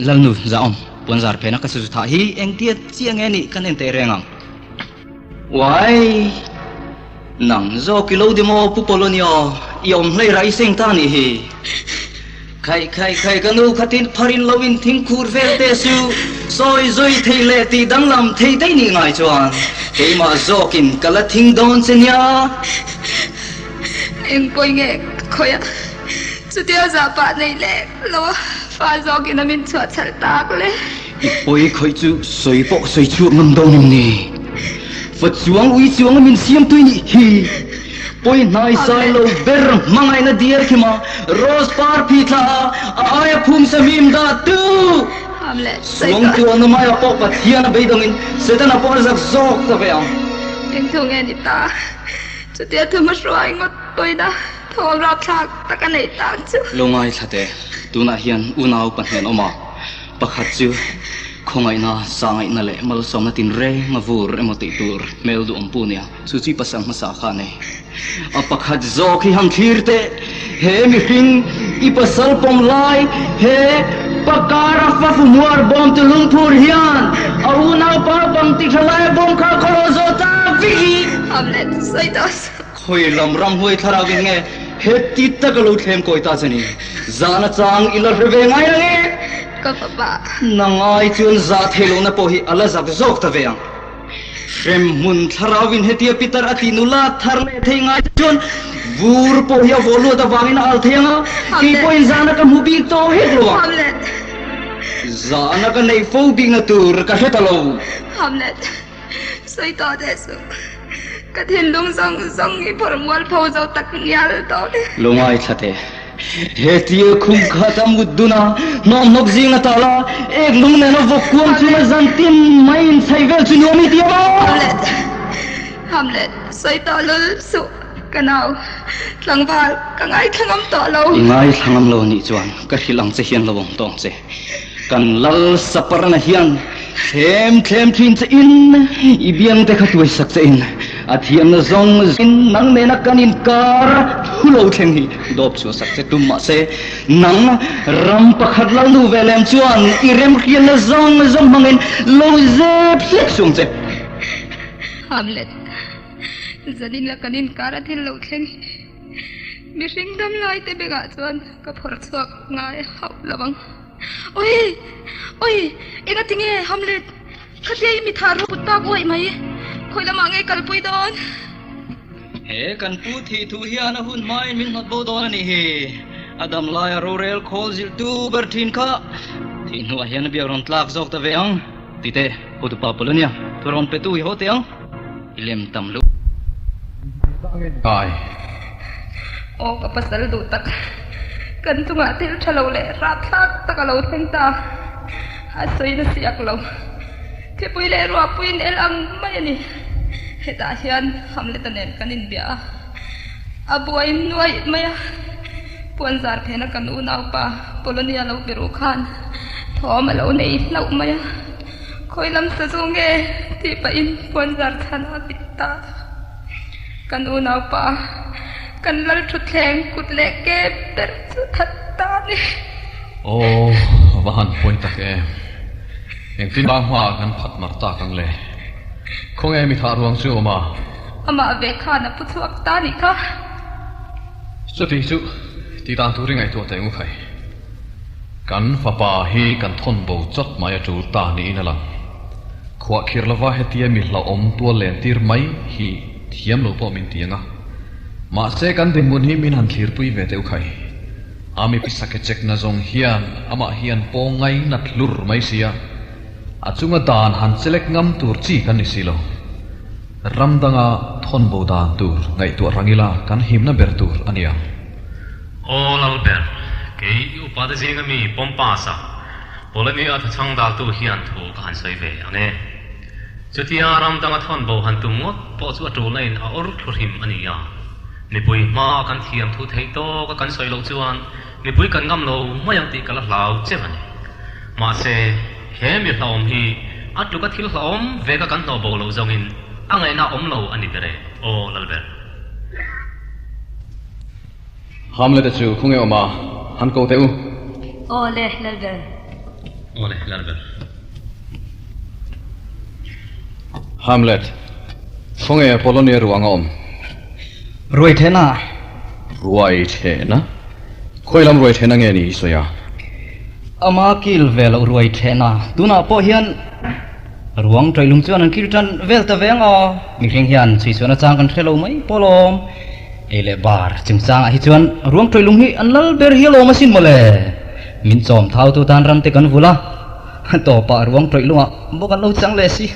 Speaker 3: Lalnu Zahawm, puanzar phena ka sazu thah hi engtia chiah nge nih kan en teh reng ang. Uai! Nang zawk i lo di maw Pu Polonio, i awm hlei rah i seng ta nih hi. Khaih khaih khaih ka nu khatin pharin lo in thing khur vel te su, sawi zui thei leh tih danglam thei daih nih ngai chuan keimah zawkin ka la thing dawn che nia.
Speaker 6: Eng pawi nge ka khawih a, chutia zah pah nei leh lo a fa zawkin a min chhuah chhalh tak le.
Speaker 3: I pawi khawih chu sawi pawh sawi chhuak ngam dawn em ni? Fa chuang ui chuang a min siam tui nih hi. Pawi hnai sai lo ber hmangaihna diar khi ma Rose par phi thla a a aia phum sa hmim dah tu! Suang tuahna maia pawh Pathian a beidawngin Setana pawh a zak zawk ta ve ang.
Speaker 6: Eng thu nge ni ta? Chutia thu hmahruai ngawt pawina thawm rapthlak tak a neih tak chu.
Speaker 3: Lo ngaithla teh, tunah hian unau pahnih an awm a. Pakhat chu khawngaihna, zahngaihna leh malsawmna tinreng a vur emaw tih tur hmel duhawm pu nia, chu chi pasal hmasa kha a nei. A pakhat zawk hi han thlir teh, he mihring i pasal pawm lai he pakara fafu muar bawm tu lungphur hian a unaupa bang ti tha lai a bawm kha khawlawh zawh ta vek hi.
Speaker 6: Hamlet, sawi tawh suh.
Speaker 3: Khawi lam ramhuai thlarau in nge Heti tak a lo thlem kawi ta che ni. Zahna chang i la hre ve ngai ang e.
Speaker 6: Ka fapa.
Speaker 3: Na ngai chuan zah theih lohna pawh hi a la zak zawk ta ve ang. Hremhmun thlarauin hetia Peter a tih nula thar leh thei ngai te chuan vur pawh hi a vawh luat avangin a al thei ang a, kei pawhin zahna ka hmu bik tawh hek lo ang.
Speaker 6: Hamlet.
Speaker 3: Zahna ka neih fo bikna tur ka hre ta lo.
Speaker 6: Hamlet. Sawi tawh teh suh. Ka thinlung zawng zawng i phawrh mualpho zo tak ngial tawh e.
Speaker 3: Lo ngaithla teh. Hetia khum khat a mut dun a, hnawmhnawk zing a tal a, ek lung nena vawk kuam chunga zan tin mai in chhaih vel chu nuam i ti a maw?
Speaker 6: Hamlet, Hamlet, sawi tawh lul suh ka nau. Tlangval, ka ngaithla ngam tawh lo.
Speaker 3: I ngaithla ngam lo anih chuan ka hrilh ang che hian lo awm tawh ang che. Kan lal saparna hian thlem thlem thin che in, i biang te kha tuai sak che in, a thiamna zawng in nang nena kan inkar thu lo thleng hi dawp chhuah sak che tum mahse, nang ram pakhat lal nu ve lem chuan i remhriatna zawng zawng hmangin lo zep hlek suang che.
Speaker 6: Hamlet, zanin la kan inkar a thil lo thleng hi mihring dam lai te bengah chuan ka phawrh chhuak ngai hauh lo ang. Oi! Oi! Enga tinge Hamlet? Khatia i mitha ru put tak uaih mai. Khawi lamah nge kalpui dawn?
Speaker 3: He kan pu thih thu hian a hun hmain min hnawt bo dawn a nih hi. A dam laia rorel khawl zilhtu ber thin kha thih hnuah hian a biak rawn tlak zawk ta ve ang. Tite, hotupa Polonia, thu rawn petu i haw teh ang. I lem tam luh.
Speaker 1: Kai.
Speaker 6: Aw ka pasal duh tak. Kan chungah thil tha lo leh rapthlak tak a lo thleng ta. A sawi na siak lo. Thipui leh ruahpuiin el ang mai a ni. Hetah hian Hamlet-a nen kan inbia a. A buai nuaih mai a. Puanzar phena kan unaupa Polonia lo biru khan thawm a lo nei hlauh mai a. Khawi lam sa zu nge tih pahin puanzar chhan a bit ta. Kan unaupa kan lal thutthleng kut leh ke ber chu that ta a ni.
Speaker 1: Aw, va han pawi tak em. Engtin bang hmaah kan phat mar tak ang le. Khawnge mi thah ruang chu awm a?
Speaker 6: Amah ve khan a pu chhuak ta nih kha.
Speaker 1: Chuti chu tih dan tur i ngaihtuah teh ngu khai. Kan fapa hi kan thawn bo chawt mai a tul ta niin a lang. Khuahkhirh lova hetia mi hlauhawm tual len tir mai hi thiam lo pawh min ti ang a. Mahse kan dinhmun hi min han thlirpui ve teuh khai. A mi pisake check na zawng hian amah hian pawng ngai nat hlur mai sia, a chunga dan han chelek ngam tur chi kan ni si lo. Ram danga thawn bo dan tur ngaihtuah rang ila kan himna ber tur a ni ang.
Speaker 4: Aw Lalber, kei i upate zinga mi Pompasa, Polonia thachhang daltu hian thu ka han sawi ve ang e. Chutia ram danga thawn bo han tum ngawt pawh chu a tulna in a awr thlu hrim a ni a. Mipui hmaa kan thiam thu theih tawka kan sawi loh chuan mipui kan ngam lo mai ang tih ka la hlau cheu a ni. Mahse, he mi hlauhawm hi a tluka thil hlauhawm veka kan hnawh bo loh zawngin a ngaihna awm lo a ni ber e, aw Lalber.
Speaker 1: Hamlet-a chu khawnge awm a, han ko teh u.
Speaker 2: Aw le, Lalber.
Speaker 4: Aw le, Lalber.
Speaker 1: Hamlet, khawnge Polonia ruang a awm?
Speaker 3: Ruai thehna.
Speaker 1: Ruai thehna? Khawi lam ruai thehna nge ni i sawi a?
Speaker 3: Ama kil ve loh ruai thehna. Tunah pawh hian ruang ṭawihlum chuan an kil ṭan vel ta ve ang aw. Mihring hian chhuichhuahna chang kan hre lo mai pawh lawm. Ei leh bar chungchangah hi chuan ruang ṭawihlum hi an lal ber hi alawm asin mawle. Min chawm thautu tan ram te kan vul a, tawpah ruang ṭawihlungah bawk an lo chang leh si.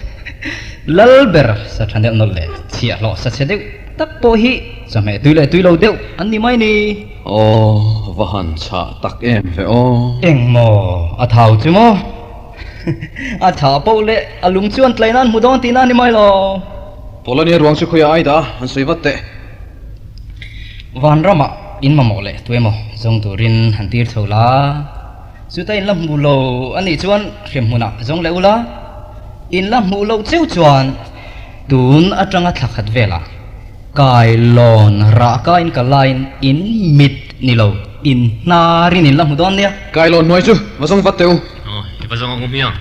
Speaker 3: Lal ber sa ṭha neuh nawlh leh chhiahhlawh sa chhe deuh tak pawh hi chawhmeh tui leh tui lo deuh an ni mai ni.
Speaker 1: Aw, va han chhah tak em ve aw.
Speaker 3: Eng maw a thau chu maw? A thah poh leh a lung chuan tlaina an hmu dawn tihna a ni mai lo.
Speaker 1: Polonia ruang chu khawiah ai dah a, han sawi vat teh.
Speaker 3: Vanramah in mamawh leh tuemaw zawng turin han tir chho la, chuta in la hmu lo a nih chuan hremhmunah zawng leh ula, in la hmuh loh cheu chuan tun atanga thla khat velah Kailawn rahka in ka lain in mit ni lo, in hnarin in la hmu dawn nia.
Speaker 1: Kailawn hnuai chu va zawng vat teh u.
Speaker 4: Aw, i va zawng ang u hmiang.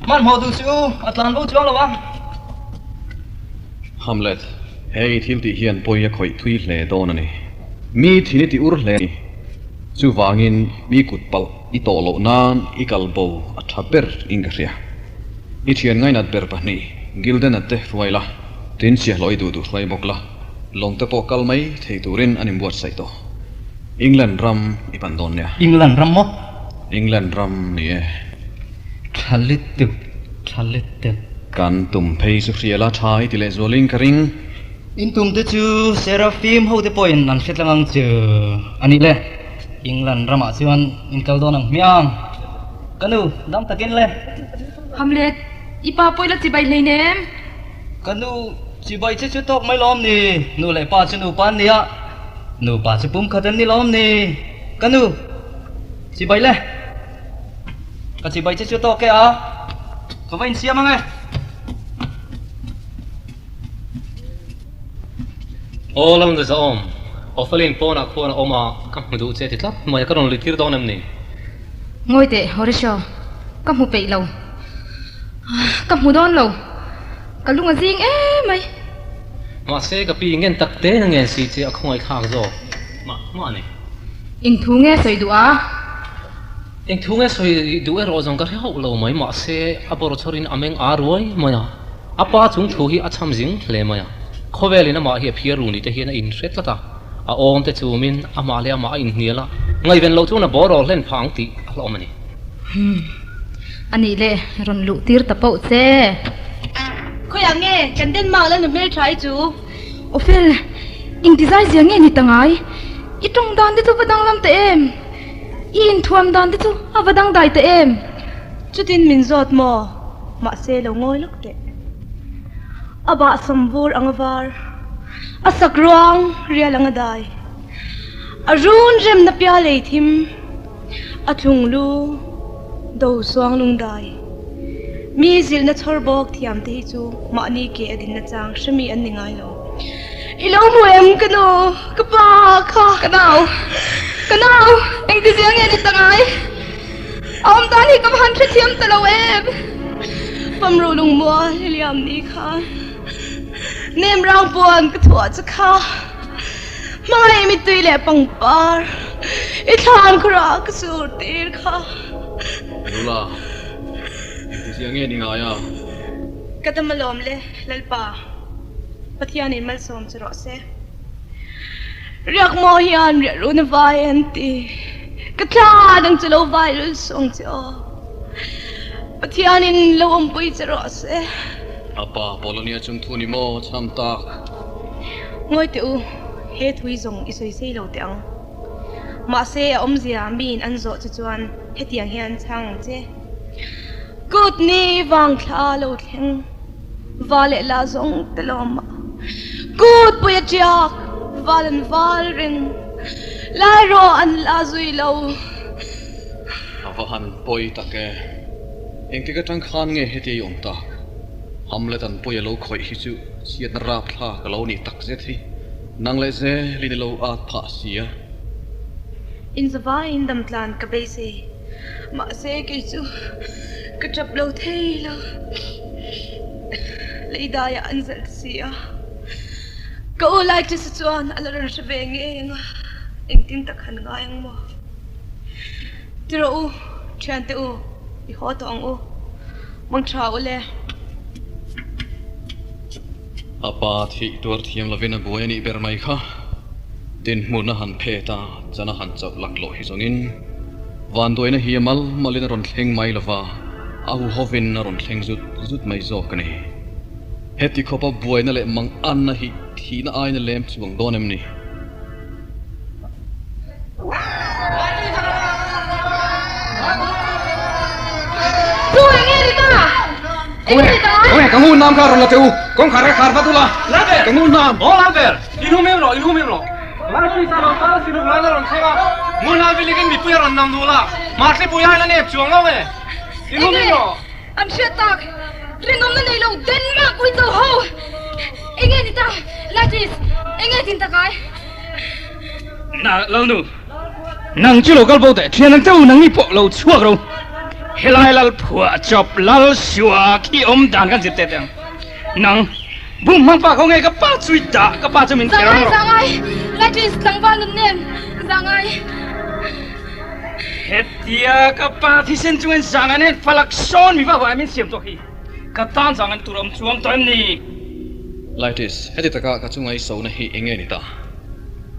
Speaker 3: Hmanhmawh duh chu a tlan bo chuang lo a.
Speaker 1: Hamlet, Hei thil tih hian pawi a khawih thui hle dawn a ni. Mi thin i ti ur hle a ni. Chuvangin mi kut palh i tawh loh nan i kal bo a tha ber in ka hria. I thian ngainat ber pahnih Gilden-a te hruai la, tin chhiahhlawh i duh duh hruai bawk la, lawng te pawh kal mai thei turin an inbuatsaih tawh. England ram i pan dawn nia.
Speaker 3: England ram maw?
Speaker 1: England ram ni e.
Speaker 3: Tha lutuk, tha lutuk.
Speaker 1: Kan tum phei chu hria la tha i ti leh zualin ka ring.
Speaker 3: In tum te chu Seraphim ho te pawhin an hre tlang ang chu a nih le. England ramah chuan in kal dawn ang hmiang. Ka nu, dam takin le.
Speaker 2: Hamlet, i pa pawh i la chibai hleinem.
Speaker 3: Ka nu, chibai che chu tawk mai lawm ni. Nu leh pa chu nupa an nia, nupa chu pum khat an ni lawm ni. Ka nu, chibai le. Ka chibai che chu tawk e a, ka va insiam ang e.
Speaker 4: Aw Lalnde Zahawm, Ofelin pawnah khuan a awm a, ka hmu duh che ti tlat mai a, ka rawn lui tir dawn em ni?
Speaker 2: Ngawi teh Horatio, ka hmu peih lo. Ka hmu dawn lo, ka lung a zing em mai.
Speaker 4: Mahse ka pi ngen tak te na ngen si che a khawngaihthlak zawk mah mah a ni.
Speaker 2: Eng thu nge sawi duh a?
Speaker 4: Eng thu nge sawi duh erawh zawng ka hre hauh lo mai, mahse a bawr chhawrin a meng â ruai mai a, a pa chung thu hi a chham zing hle mai a, khawvelin amah hi a phiar ru ni te hian a inhre tlat a, a awm te chumin amah leh amah a inhnial a, ngaihven loh chuan a bawrawl hlen phah ang tih a hlawm a ni.
Speaker 2: Humm. A nih le, rawn luh tir ta poh che.
Speaker 6: Khawiah nge kan Denmark la nu hmeltha i chu?
Speaker 2: Awfel, engtizai zia nge ni ta ngai? I tawng dan te chu va danglam ta em? I inthuam dan te chu a va dangdai ta em?
Speaker 6: Chutin min zawt maw? Mahse lo ngawi lawk teh. A bah sawmvur ang a var, a sak ruang rial ang a dai. A run remna pia lei thim, a thlung lu do suang lung dai. Mi zilhna chhawr bawk thiam te hi chu mahni ke a dinna chang hremi an ni ngai lo. I lo hmu em ka nu, ka pa kha.
Speaker 2: Ka nau, ka nau, engtizia nge ni ta ngai? A awm dan hi ka va han hrethiam ta lo em?
Speaker 6: Pamru lungmua i liam ni khan nem rang puan ka thuah che kha. Hmangaih mittui leh pangpar i thlan khawrah ka sur tir kha.
Speaker 1: Nula, engtizia nge ni ngai a?
Speaker 6: Ka dam alawm le, Lalpa. Pathianin malsawm che rawh se. Riak maw hian riah run a vai an ti. Ka thla dang chu lo vai lul sawng che aw. Pathianin lo awmpui che rawh se.
Speaker 1: A pa Polonia chung thu ni maw chham tak?
Speaker 6: Ngawi teh u, he thui zawng i sawi sei lo teh ang. Mahse a awmzia miin an zawh che chuan hetiang hian chhang ang che. Kut ni vang thla lo thleng va leh la zawng te lawm a. Kut pui a tiak val an val reng lai rawh an la zui lo.
Speaker 1: A va han pawi tak e. Engtik atang khan nge heti i awm tak? Hamlet an pawi a lo khawih hi chu chhiatna rapthlak a lo nih tak zet hi. Nang leh zelin i lo at phah si a.
Speaker 6: Inzavaiin damtlan ka beisei. Mahse kei chu ka tap lo thei lo. Leidaiah an zalh si a. Ka u Laitisa chuan a la rawn hre ve ngei ang a, engtin tak han ngai ang maw? Ti rawh u, thiante u, i haw tawh ang u. Mang tha u le.
Speaker 1: A pa thih tuar thiam lovin a buai a nih ber mai kha. Dinhmun a han phet a, chan a han chauh laklawh hi zawngin vanduaina hi a mal malin a rawn thleng mai lova, a huhovin a rawn thleng zut zut mai zawk a ni. Heti khawpa buaina leh mang anna hi thihna aina lem chuang dawn em ni?
Speaker 5: Khawnge ka ngun nam kha rawn la che u, kawngkhar ka khar vat ula, ka ngun nam.
Speaker 4: Aw Lalber, i hum em rawh, i hum em rawh. Lalpuisa rawn kal si ruk lain a rawn thleng a, ngun hal vilikin mipui a rawn nam dul a, Mahse pui aiin a nep chuang lo e, i hum em rawh.
Speaker 2: An hriat tak, rinawmna nei lo Denmark uicho ho! Enge ni ta, Latis, enge tin tak ai?
Speaker 5: Na, Lalnu, nang chu lo kal bo teh, thian ang che u, nangni pawh lo chhuak ro. Helai lal phuah chawp lal sua khi awm dan kan zir teh teh ang. Nang, bum hmang pa kho nge ka pa chu i dah, ka pa chu min kher ang rawh.
Speaker 2: Zangai, zangai, Latis, tlangval nun nem, zangai.
Speaker 5: Hetia ka pa thisen chungin zangai nen falak sawn mi vah vah min siam tawh hi, ka tan zangai tur a awm chuang tawh em ni?
Speaker 1: Latis, heti taka ka chunga i sona hi enge ni ta?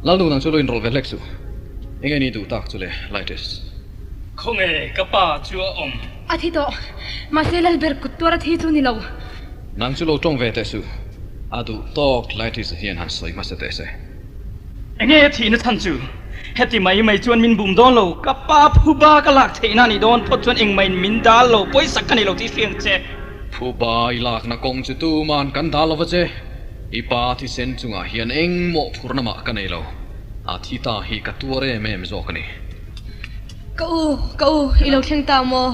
Speaker 1: Lalnu nang chu lo inrawlh ve hlek suh. Enge ni duh tak chu le, Latis?
Speaker 5: Khawnge ka pa chu a awm?
Speaker 2: A thi tawh. Mahse Lalber kut tuar a thi chu ni lo.
Speaker 1: Nang chu lo tawng ve teh suh. A duh tawk Latis-a hian han sawi hmasa teh se.
Speaker 5: Enge a thihna chhan chu? Heti mai mai chuan min bum dawn lo. Ka pa phuba ka lak theihna a nih dawn phawt chuan engmah in min dal lo, pawisak ka nei lo tih hriang che.
Speaker 1: Phuba i lakna kawng chu tuman kan dal lo va che. I pa thisen chungah hian engmawh phurna mah ka nei lo. A thi ta hi ka tuar em em zawk a ni.
Speaker 6: Ka u, ka u, i lo thleng ta maw?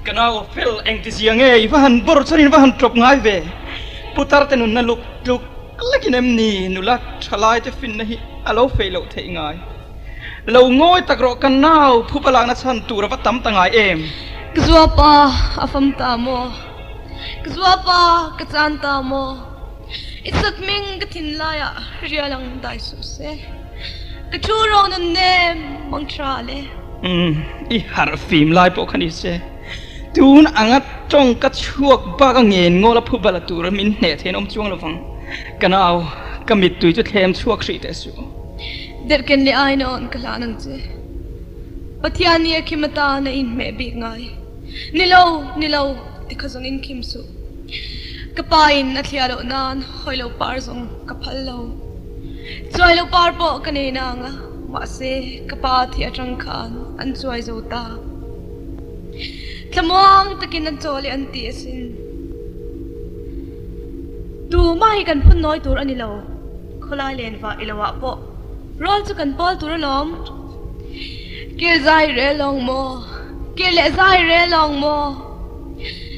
Speaker 5: Ka nau fel engti zia nge i va han bawr chuan in va han tawp ngai ve. Putar te nunna luk tluk lekin em ni nula thalai te finna hi a lo fei loh theih ngai. Lo ngawi tak rawh ka nau phupa lakna chhan tur a va tam ta ngai em.
Speaker 6: Ka zuapa a fam ta maw? Ka zuapa ka chan ta maw? I sat ming ka thinlaiah rial ang dai suh se. Ka thu rawh nun nem mang tha le.
Speaker 5: Umm, i harh fim lai pawh kha ni se. Tun anga tawng ka chhuak bak a ngen ngawl a phu bala tur min hneh thein awm chuang lovang. Ka nau, ka mittui chu thlem chhuak hrih teh suh.
Speaker 6: Derhken leh ainawn ka hlan ang che. Pathian nih a khim atan a inhmeh bik ngai. Ni lo, ni lo, ti kha zawng in khim suh. Ka pa in a thliah loh nan hawi lo par zawng ka phal lo. Chuai lo par pawh ka nei nang a, mahse ka pa thi atang khan an chuai zo ta. Thlamuang takin an chaw leh an ti asin. Tumah hi kan phun nawi tur a ni lo, khawlai len vah i lo ah pawh rual chu kan pawl tur alawm. Kir zai rel lawng maw? Kir leh zai rel lawng maw?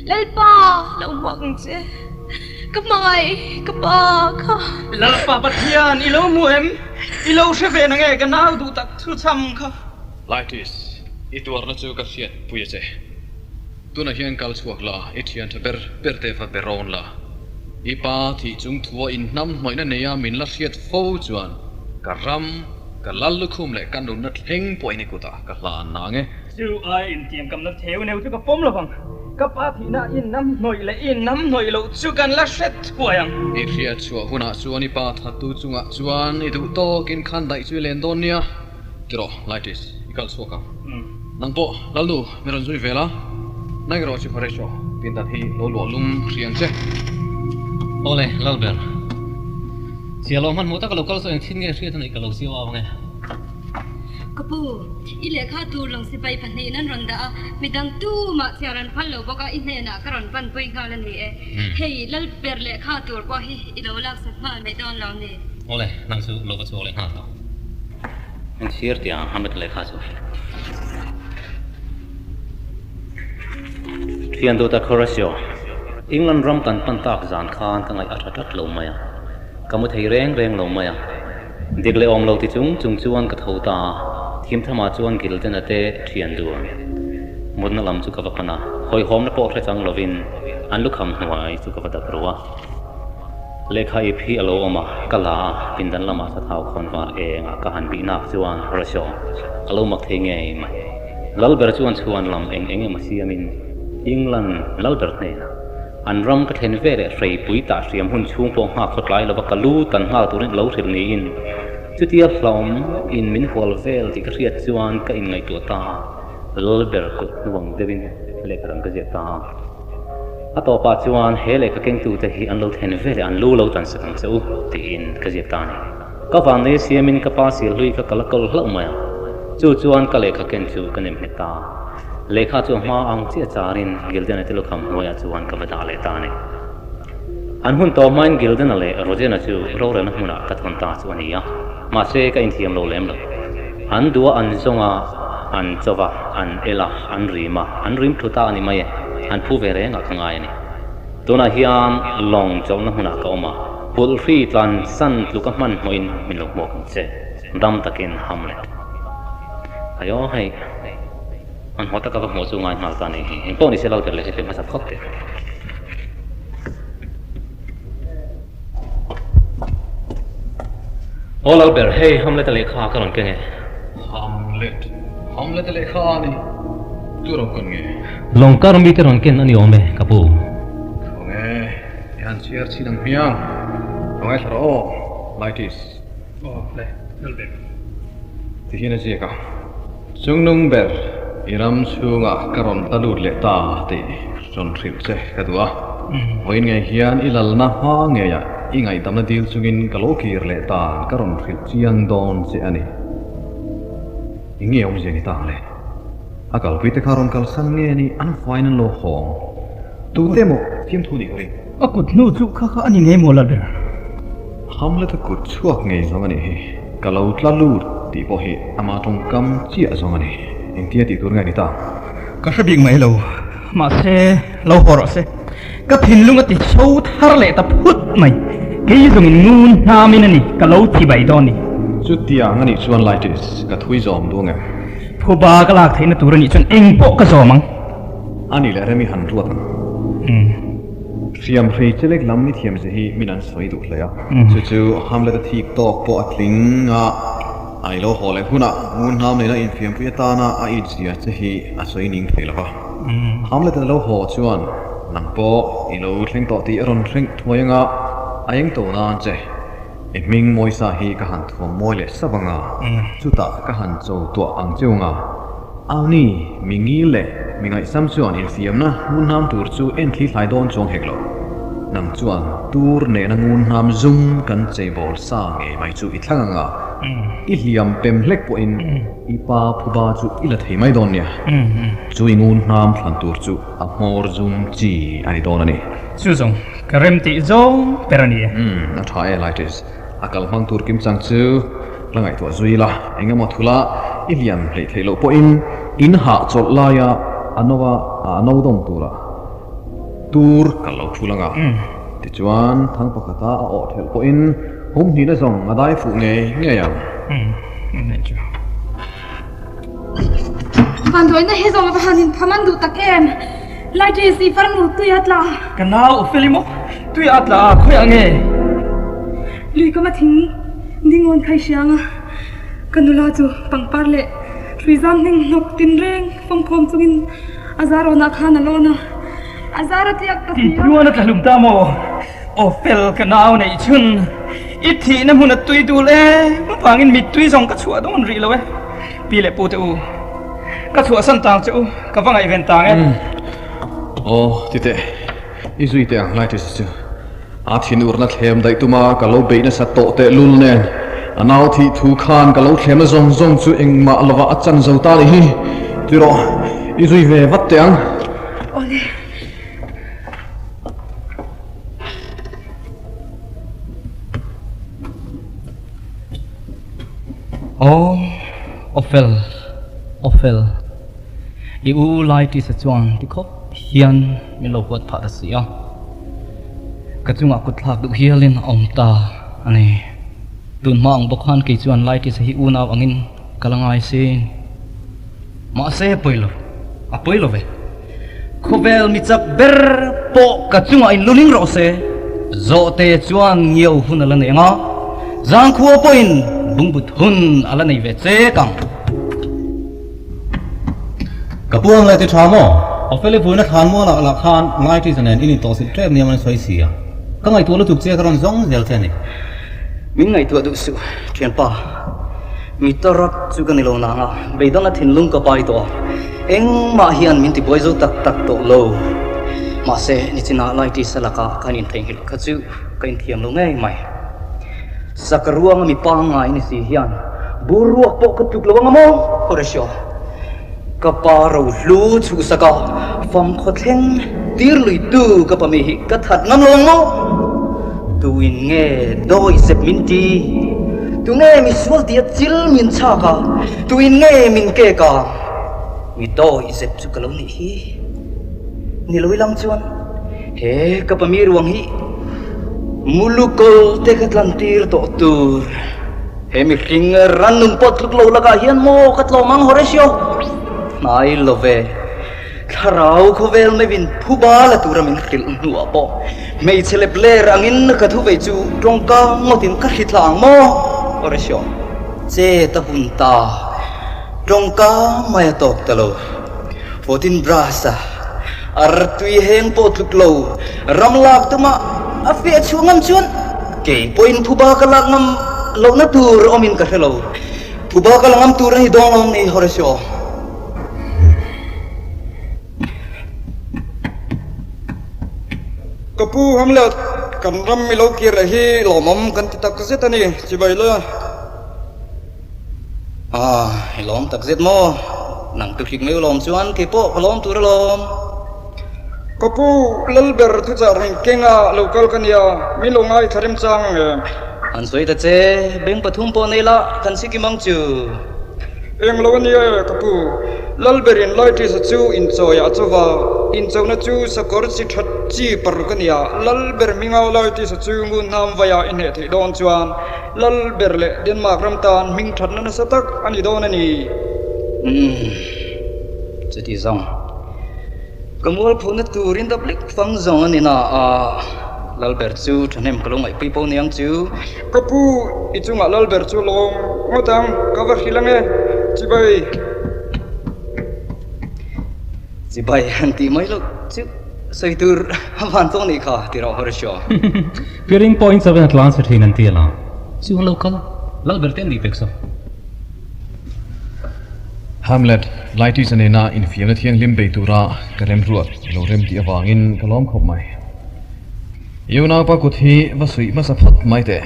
Speaker 6: Lalpa, lo hmuak ang che. Ka hmangaih, ka pa kha.
Speaker 5: Lalpa Pathian, i lo hmu em? I lo hre ve na nge ka nau duh tak thu cham kha?
Speaker 1: Laitis, i tuarna chu ka hriat pui a che. Tunah hian kal chhuak la, i thian tha ber ber te va be rawn la. I pa thih chung thua inhnam hnawihna neia min la hriat fo chuan ka ram, Ka lal lukhum leh ka nunna thleng pawhin i kutah ka hlan nang e.
Speaker 5: Chu ai intiamkamna theu neu chu ka pawm lovang. Ka pa thihna i nam hnawih leh i nam hnawih loh chu kan la hre thuai ang.
Speaker 1: I hriat chhuah hunah chuan i pa thattu chungah chuan i duh tawkin khan daih chu i len dawn nia. Ti rawh, Laitis, i kal chhuak ang. Nang pawh, Lalnu, mi rawn zui vel a. Nang erawh chu Horatio, pindan hi lo luah lum hri ang che.
Speaker 4: Awle, Lalber. Chhia lo hmanhmawh taka lo kal saw eng thin nge hriat a neih ka lo chiau ang e.
Speaker 8: Ka pu, i lehkha tur lawng sipai pahnihin an rawn dah a, midang tumah chhiar an phal lo bawk a, i hnenah ka rawn panpui nghal a ni e. Hei, Lalber lehkha tur pawh hi i lo laksak nghal mai dawn lo ni.
Speaker 4: Awle, nang chu lo va chhuak leh nghal tawh. Eng chhiar tih ang Hamlet lehkha chu. Thian duh tak Horatio, England ram kan pan tak zan khan ka ngaih a tha tlat lo mai a, ka mu thei reng reng lo mai a. Dik leh awm lo ti chung chung chuan ka tho ta a, thimthamah chuan Gilden-a te thian dun mutna lam chu ka va pan a, hawihhawmna pawh hre chang lovin an lukham hnuai chu ka va dap ru a. Lehkha ip hi a lo awm a, ka la a, pindan lamah sathau khawn var engah ka han bih nak chuan Horatio a lo mak thei ngei mai. Lalber chuan chhuan lam eng eng emaw siamin England Lalber hnenah an ram ka thlen ve leh hreipui tah hriam hun chhung pawh nghak khaw tlai lova ka lu tan nghal turin a lo hrilh niin chutia hlawm in min hual vel tih ka hriat chuan ka inngaihtuah ta a, Lalber kut hnuang deuhin lehkha dang ka ziak ta a. A tawpah chuan he lehkha kengtute hi an lo thlen ve leh an lu lo tan sak ang che u tiin ka ziak ta a ni. Ka vannei siamin ka pa sil hlui kha ka la kawl hlauh mai a, chu chuan ka lehkha ken chu ka nem nghet ta a. Lehkha chu a hma ang chiah charin Gildena te lukham hnuaiah chuan ka va dah leh ta a ni. An hun tawh hmain Gildena leh Rojena chu rorelna hmunah ka thawn ta chu a ni a, mahse ka inthiam lo lem lo. An duh a an zawng a, an cho va, an el a, an rim a, an rim thu ta a ni mai e, an phu ve rengah ka ngai a ni. Tunah hian lawng chawlhna hmunah ka awm a, Pulhri tlan san tluka hmanhmawhin min lo hmuak ang che, dam takin Hamlet. Aio hei, hmanhmawh taka va hmuh chu ngai nghal ta a nih hi. Engpawh ni se Lalber leh hi pe hmasa phawt teh. Aw Lalber, hei Hamlet-a lehkha ka rawn keng e.
Speaker 1: Hamlet, Hamlet-a lehkha a ni. Tu rawn kawn nge?
Speaker 4: Lawngkar mite rawn ken a ni awm e, ka pu.
Speaker 1: Khaw nge? I han chhiar chhin ang hmiang. Ka ngaithla rawh aw, Laitis.
Speaker 5: Aw, le, Lalber.
Speaker 1: Ti hian a ziak a, Chungnung ber, i ram chhungah ka rawn ta lut leh ta tih rawn hrilh che ka duh a. Vawiin ngei hian i lalna hma ngeiah i ngaihdamna dil chungin ka lo kir leh tan ka rawn hrilh chiang dawn che a ni. Eng nge awmzia ni ta ang le? A kalpui te kha rawn kalsan nge ni an faiin an lo hawng. Tute maw fiamthu nih ka ring.
Speaker 5: A kut hnu chu kha kha a ni ngei maw Lalber?
Speaker 1: Hamlet a kut chhuak ngei zawng a nih hi. Ka lo tla lut tih pawh hi ama tawngkam chiah zawng a ni. Engtia tih tur nge ni ta?
Speaker 5: Ka hre bik mai lo. Mahse, lo haw rawh se. Ka thinlung a ti chho thar leh ta phut mai. Kei zawngin ngun hnamin a ni, ka lo thi bai dawn ni.
Speaker 1: Chutiang a nih chuan Laitis, ka thui zawm duang em?
Speaker 5: Phuba ka lak theihna tur a nih chuan eng pawh ka zawm ang.
Speaker 1: A nih leh rem i han ruat ang. Hriam hrei chelek lam i thiam ze hi min an sawi duh hle a. Chu chu Hamlet-a thik tawk pawh a tling a, a i lo haw leh hunah ngun hnam neina infiampui atana a it zia che hi a sawi ning thei lo va. Hamlet-a lo haw chuan nang pawh i lo thleng tawh tih a rawn hreng thuai anga a eng to nan che. I hming Mawisa hi ka han thuam mawi leh sap anga, chutah ka han cho tuah ang cheu anga, Auni, mi ngil leh mi ngaihsam chuan infiamna ngun hnam tur chu en thli thlai dawn chuang hek lo. Nang chuan tur nena ngun hnam zum kan cheibawl sa ngei mai chu i thlang anga, i hliam pem hlek pawhin i pa phuba chu i la thei mai dawn nia. Chu i ngun hnam thlan tur chu a hmawr zum chi a ni dawn a ni.
Speaker 5: Chu zawng ka rem tih zawng ber a ni e.
Speaker 1: Umm, a tha e Laitis. A kal hmang tur kim chang chu la ngaihtuah zui la, eng emaw thula i lian hleih theih loh pawhin in hah chawlh laia a no a, a no dawm tura tur kan lo thul ang a. Tichuan, thang pakhata a awh thelh pawhin hum hnihna zawng a dai fuh ngei ngei ang.
Speaker 5: Umm, nei chu.
Speaker 2: Vanduaina hi zawng ava han inpham an duh tak em? Laiṭis i farnu tui a tla.
Speaker 5: Ka nau u fel i maw? Tui a tla a, khawiah nge?
Speaker 2: Lui kama thing dingawn khai hriang a, ka nula chu pangpar leh hrui zam hning hnawk tinreng fawmkhawm chungin a zar awnah khan a lawn a, a zar a tliak ta si a.
Speaker 5: Tihnuan a tla hlum ta maw? Aw fel ka nau neih chhun, i thihna hmun a tui dul em vangin mittui zawng ka chhuah dawn rih lo e. Pi leh pu te u, ka chhuahsan tang che u, ka va ngaihven tang e.
Speaker 1: Aw, ti teh, i zui teh ang lai tih chu. A thinurna thlem daih tuma ka lo beih nasa tawh tehlul nen, a nau thih thu khan ka lo thlemna zawng zawng chu engmah lovah a chan zo ta nih hi. Ti rawh, i zui ve vat teh ang.
Speaker 6: Awle.
Speaker 3: Aw, Awfel, Awfel, i u Laitisa chuan ti khawp hian min lo huat phah ta si a. Ka chungah kut thlak duh hialin a awm ta a ni. Tun hma ang bawk khan kei chuan Laitisa hi unau angin ka la ngai sin. Mahse a pawi lo, a pawi lo ve. Khawvel mi chak ber pawh ka chungah in luling rawh se. Zawhte chuan ngiau hun a la nei ang a, zangkhua pawhin bungbut hun a la nei ve chek ang.
Speaker 9: Ka pu ang leh ti tha maw? Opheli vuina thlan mualah lah khan Laitisa nen in intawhsilh tep nia man sawi si a. Ka ngaihtuah lutuk che ka rawn zawng zel che a ni.
Speaker 3: Min ngaihtuah duh suh, thianpa. Mi tarak chu ka ni lo nang a, beidawng a thinlung ka pai tawh a, engmah hian min tibuai zo tak tak tawh lo. Mahse, nichinah Laitisa lakah ka han intheihnghilh kha chu ka inthiam lo ngei mai. Saka ruanga mi pangngai ni si hian bur ruak pawh ka tluk lo anga maw? Horatio, ka pa ro hlu chhuhsak a, fam khawthleng tir lui tu ka pa mi hi ka that ngam lo ang maw? Tuin nge dawi sep min ti? Tu nge mi sual tia chil min chhak a? Tuin nge min kek a? Mi dawi zep chu ka lo nih hi. Ni lo ilang chuan he ka pa mi ruang hi Mulukawlte ka tlantir tawh tur. He mihring rannung pawh tluk lo lakah hian maw ka tlawm ang Horatio? Hnai lo ve. Thlarau khawvel meuhin phuba la tura min hrilh hnuah pawh hmeichhe lep ler angin ka thu vei chu tawngka ngawtin ka hri thla ang maw Horatio? Che ta hun ta. Tawngka mai a tawk ta lo. 14 brass a artui heng pawh tluk lo ram lak tuma a feh chhuah ngam chuan kei pawhin phuba ka lak ngam lohna tur awmin ka hre lo. Phuba ka la ngam tur a ni dawn lo ni Horatio.
Speaker 10: Ka pu Hamlet, kan ram i lo kir leh hi lawmawm kan ti tak zet a ni, chibai le.
Speaker 3: Ah, i lawm tak zet maw? Nang tu hrik mai u lawm chuan kei pawh ka lawm tur alawm.
Speaker 10: Ka pu, Lalber thuchah rawn kenga lo kal ka nia, min lo ngaithla remchang ang em?
Speaker 3: Han sawi ta che, beng pathum pawh nei la, kan sikim ang chu.
Speaker 10: Eng lo a nia e, ka pu. Lalberin Laitisa chu inchawiah a chauva, inchona chu sakawr chi that chi paruk a nia. Lalber hminga Laitisa chu ngun hnam vaia i hneh theih dawn chuan Lal ber leh Denmark ram tan hming thatna nasa tak a ni dawn a ni.
Speaker 3: Umm, chuti zawng. Ka mualphuna turin dap lek fang zawng a ni na a, Lal ber chu thahnem ka lo ngaihpui pawh ni ang chu.
Speaker 10: Ka pu, i chungah Lal ber chu lawm ngawt ang, ka va hrilh ang e, chibai.
Speaker 3: Chibai han tih mai loh chu sawi tur a van tawng nih kha, ti rawh Horatio.
Speaker 9: Piring pawhin chaw in a tlan chhe thin an ti a, chu an lo kal a, Lalber te an nih pek saw.
Speaker 1: Hamlet, Laitisa nena infiamna thianghlim bei tura ka remruat i lo rem tih avangin ka lawm khawp mai. I unaupa kut hi va suih hmasa phawt mai teh.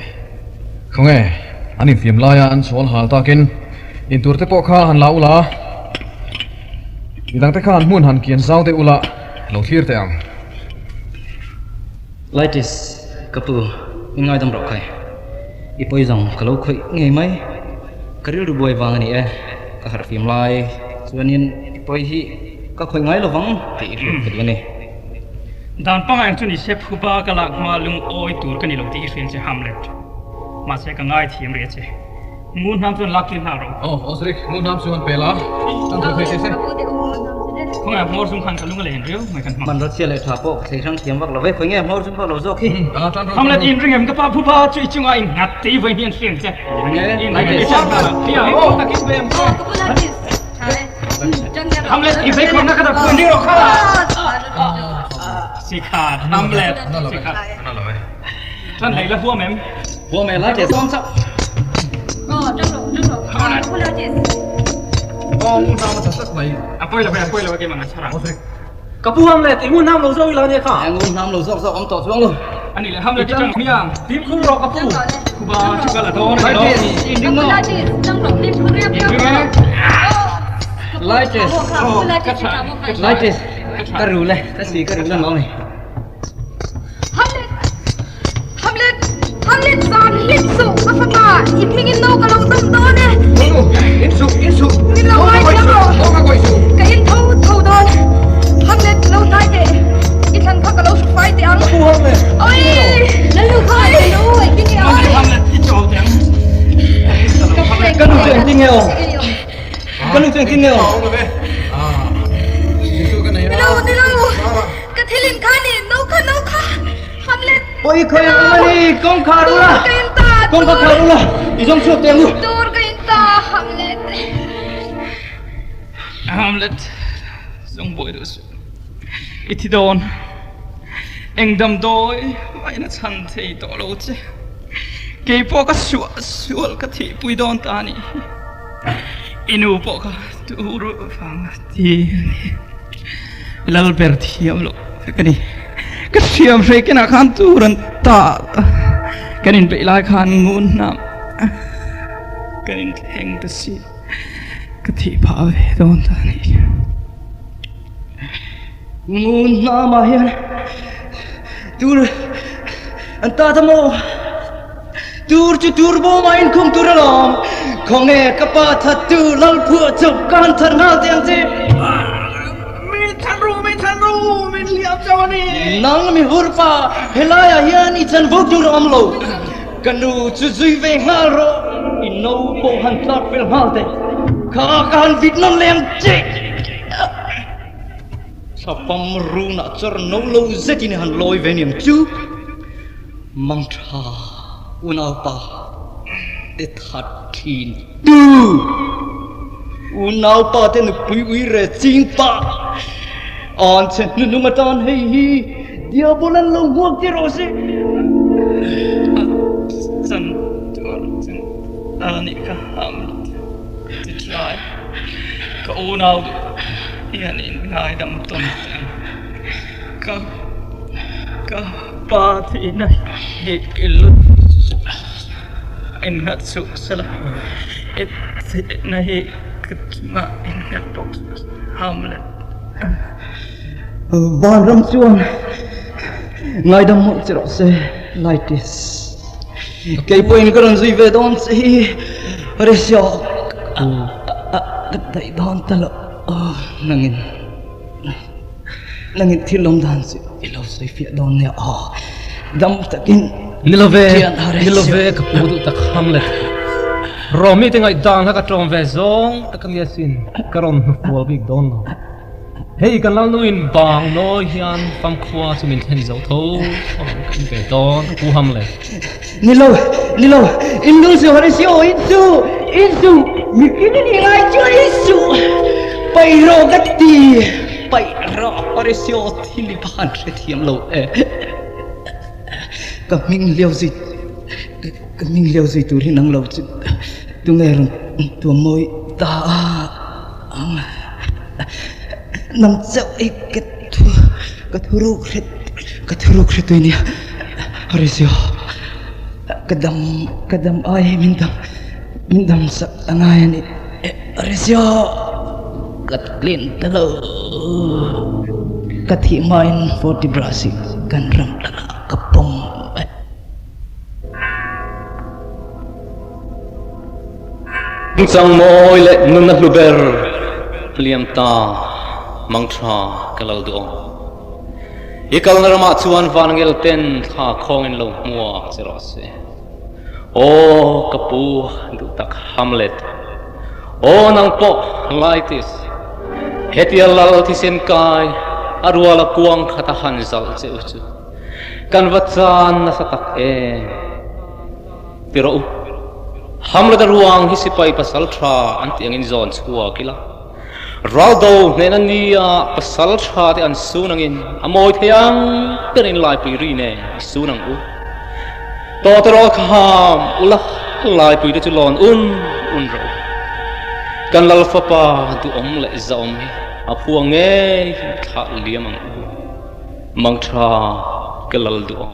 Speaker 1: Khawnge, an infiam laia an chhawl hal takin intur te pawh kha han la ula, midangte khan hmun han kian zau deuh ula lo thlir teh ang.
Speaker 3: Laitis, ka pu, i ngaidam rawh khai. I pawi zawng ka lo khawih ngei mai. Ka rilru buai vang a ni e, ka harh fim lai chuanin i pawi hi ka khawih ngai lovang tih i hriat ka duh a ni.
Speaker 5: Dan pangai ang chu ni se phuba ka lak hma lungawi tur ka ni lo tih i hriat che Hamlet. Mahse ka ngaithiam rih a che. Ngun hnam chuan lak tir nghal rawh.
Speaker 1: Aw, Osric, ngun hnam chuan pe la, tan thei thei che se.
Speaker 5: Khawngaih hmawr zum khan ka lung a len riau mai kan hmang.
Speaker 3: Hmanraw chhia leh tha pawh ka thlei hrang thiam vak lo ve, khawi nge hmawr zum vak lo zawk hi.
Speaker 5: Hamlet, in ring em ka pa phupa chu i chungah in nghat tei vawi hnian hriang che. In ring em Hamlet, i vei khawrna ka dap pui ni rawh kha. Sikhat, Hamlet, sikhat. Tan hlei la huam em?
Speaker 3: Huam e, lai teh sawm chauh.
Speaker 5: A pawi lo ve, a pawi lo ve keimah nga chhar ang.
Speaker 9: Ka pu ham le, i ngun hnam lo zawk ila nia kha.
Speaker 3: Ngun hnam lo zawk zawk awm tawh chuang lo.
Speaker 5: Ani leh Hamlet i tang hmiang. Fimkhur rawh ka pu. Khuba chu ka la dawn a ni lo. Inring maw? Inring e.
Speaker 3: Lightes.
Speaker 5: Ka tha.
Speaker 3: Lightes. Ka rul e. Ka si ka rul ang awm e.
Speaker 2: Hamlet! Hamlet! Hamlet zan hlim suh ka fapa! I hmingin no ka lo dawm dawn e!
Speaker 10: Nunu! In suh! In suh!
Speaker 2: Min lo ngaithiam rawh! Ka in tho tho dawn! Hamlet lo hnai teh! I thlan kha ka lo hru fai teh ang!
Speaker 10: Pu Hamlet!
Speaker 2: Oi! Lalu kha alo engtin nge awm?
Speaker 5: Hamlet i chawl teh ang!
Speaker 3: Ka nu chu engtin nge awm? Ka nu chu engtin nge awm?
Speaker 2: Nilo! Nilo! Ka thil in kha ni, no kha, no kha, Hamlet.
Speaker 3: Pawi khawi ang awm a ni, kawngkhar ula,
Speaker 2: Tur ka in ta,
Speaker 3: kawngka khar ula, i zawng chhuak teh ang u.
Speaker 2: Tur ka in ta, Hamlet.
Speaker 5: Hamlet, zawng buai duh suh, i thi dawn, eng damdawi mahin a chhan thei tawh lo che, kei pawh ka suah sual ka thihpui dawn ta a nih hi, i nu pawh kha tur vang a ti a ni. Lalber thiam loh vek a ni. Ka hriam hrei kenah khan tur an ta a, kan inbeih lai khan ngun hnam kan inthleng ta si. Ka thih phah ve dawn ta a ni.
Speaker 3: Ngun hnamah hian tur an ta ta maw? Tur chu tur bawmah inkhung tur alawm. Khawnge ka pa thattu Lalphuah chu ka han that nghal teh ang che.
Speaker 5: Min chhan ru, min chhan ru, min hliam chauh a ni.
Speaker 3: Nang mi hurpa, helaiah hian i chan vuk tur a awm lo. Ka nu chu zui ve nghal rawh, i no pawh han tlak fel nghal teh. Kha ka han vit nawn leh ang che. Thlapam runah chawr no lo zetin i han lawi ve niang chu. Mangtha unaupa te that thin tu unaupa te nupui ui re ching pa an che hnunung atan hei hi diabol an lo hmuak ti rawh se.
Speaker 5: Chan tur chu a nih ka Hamlet ti trai ka unau duh hian in ngaidam tawn teh ang ka ka. Pa thihna hi i lut a innghat suh sela, i thihna hi ka chungah innghat bawk suh Hamlet.
Speaker 3: Vanram chuan ngaidam mawlh che rawh se Laitis. Kei pawhin ka rawn zui ve dawn che hi Horatio ka daih dawn ta lo nangin. Nangin thil awm dan chu i lo sawi fiah dawn nia aw. Dam takin
Speaker 4: Ni lo ve,
Speaker 3: thian a
Speaker 4: ni lo
Speaker 3: rel
Speaker 4: ve ka pu duh tak Hamlet. Rawmi te ngaihdan kha ka ṭawm ve zawng tak a nia sin, ka rawn hnufual bik dawn lo. Hei kan lalnuin bang nawi hian famkhua chu min thlen zo tho ang ka in ve dawn a pu Hamlet.
Speaker 3: Ni lo, ni lo, in lu su Horatio, in su, in su, mihring i nih ngai chuan in su, paih rawh ka ti, paih rawh Horatio thil i van hrethiam lo e, ka hming liau zui, ka hming liau zui tur hi nang lo chu tunge rawn tuam mawi ta ang, nang chauh hi ka thu, ka thuruk hre, ka thuruk hre tui nia. Horatio, ka dam, ka dam ai hi min dam, min dam sak a ngai a ni. Horatio, ka tlin ta lo. Ka thih hmain Fortibras hi kan ram lakah ka pawm e.
Speaker 4: Chang mawi leh nunna hlu ber hliam ta mangtha ka lo duh ang. I kalna ramah chuan vanngel ten thla khawngin lo hmuak che rawh se. Aw ka pu duh tak Hamlet, aw nang pawh Laetis, hetia lal thisen kai a ruala kuang khat a han zalh che u chu kan va chan nasa tak em? Ti rawh u, Hamlet a ruang hi sipai pasal tha an tih angin zawn chhuak ila. Raldo hnehna nia pasal tha te an sun angin a mawi thei ang ber in laipui ri nen i sun ang u. Tawtawrawl kha ham ula laipui te chu lawn un un rawh u. Kan lal fapa duhawm leh zahawm hi a phua ngei hian thlah liam ang u. Mangtha ka lal duhawm.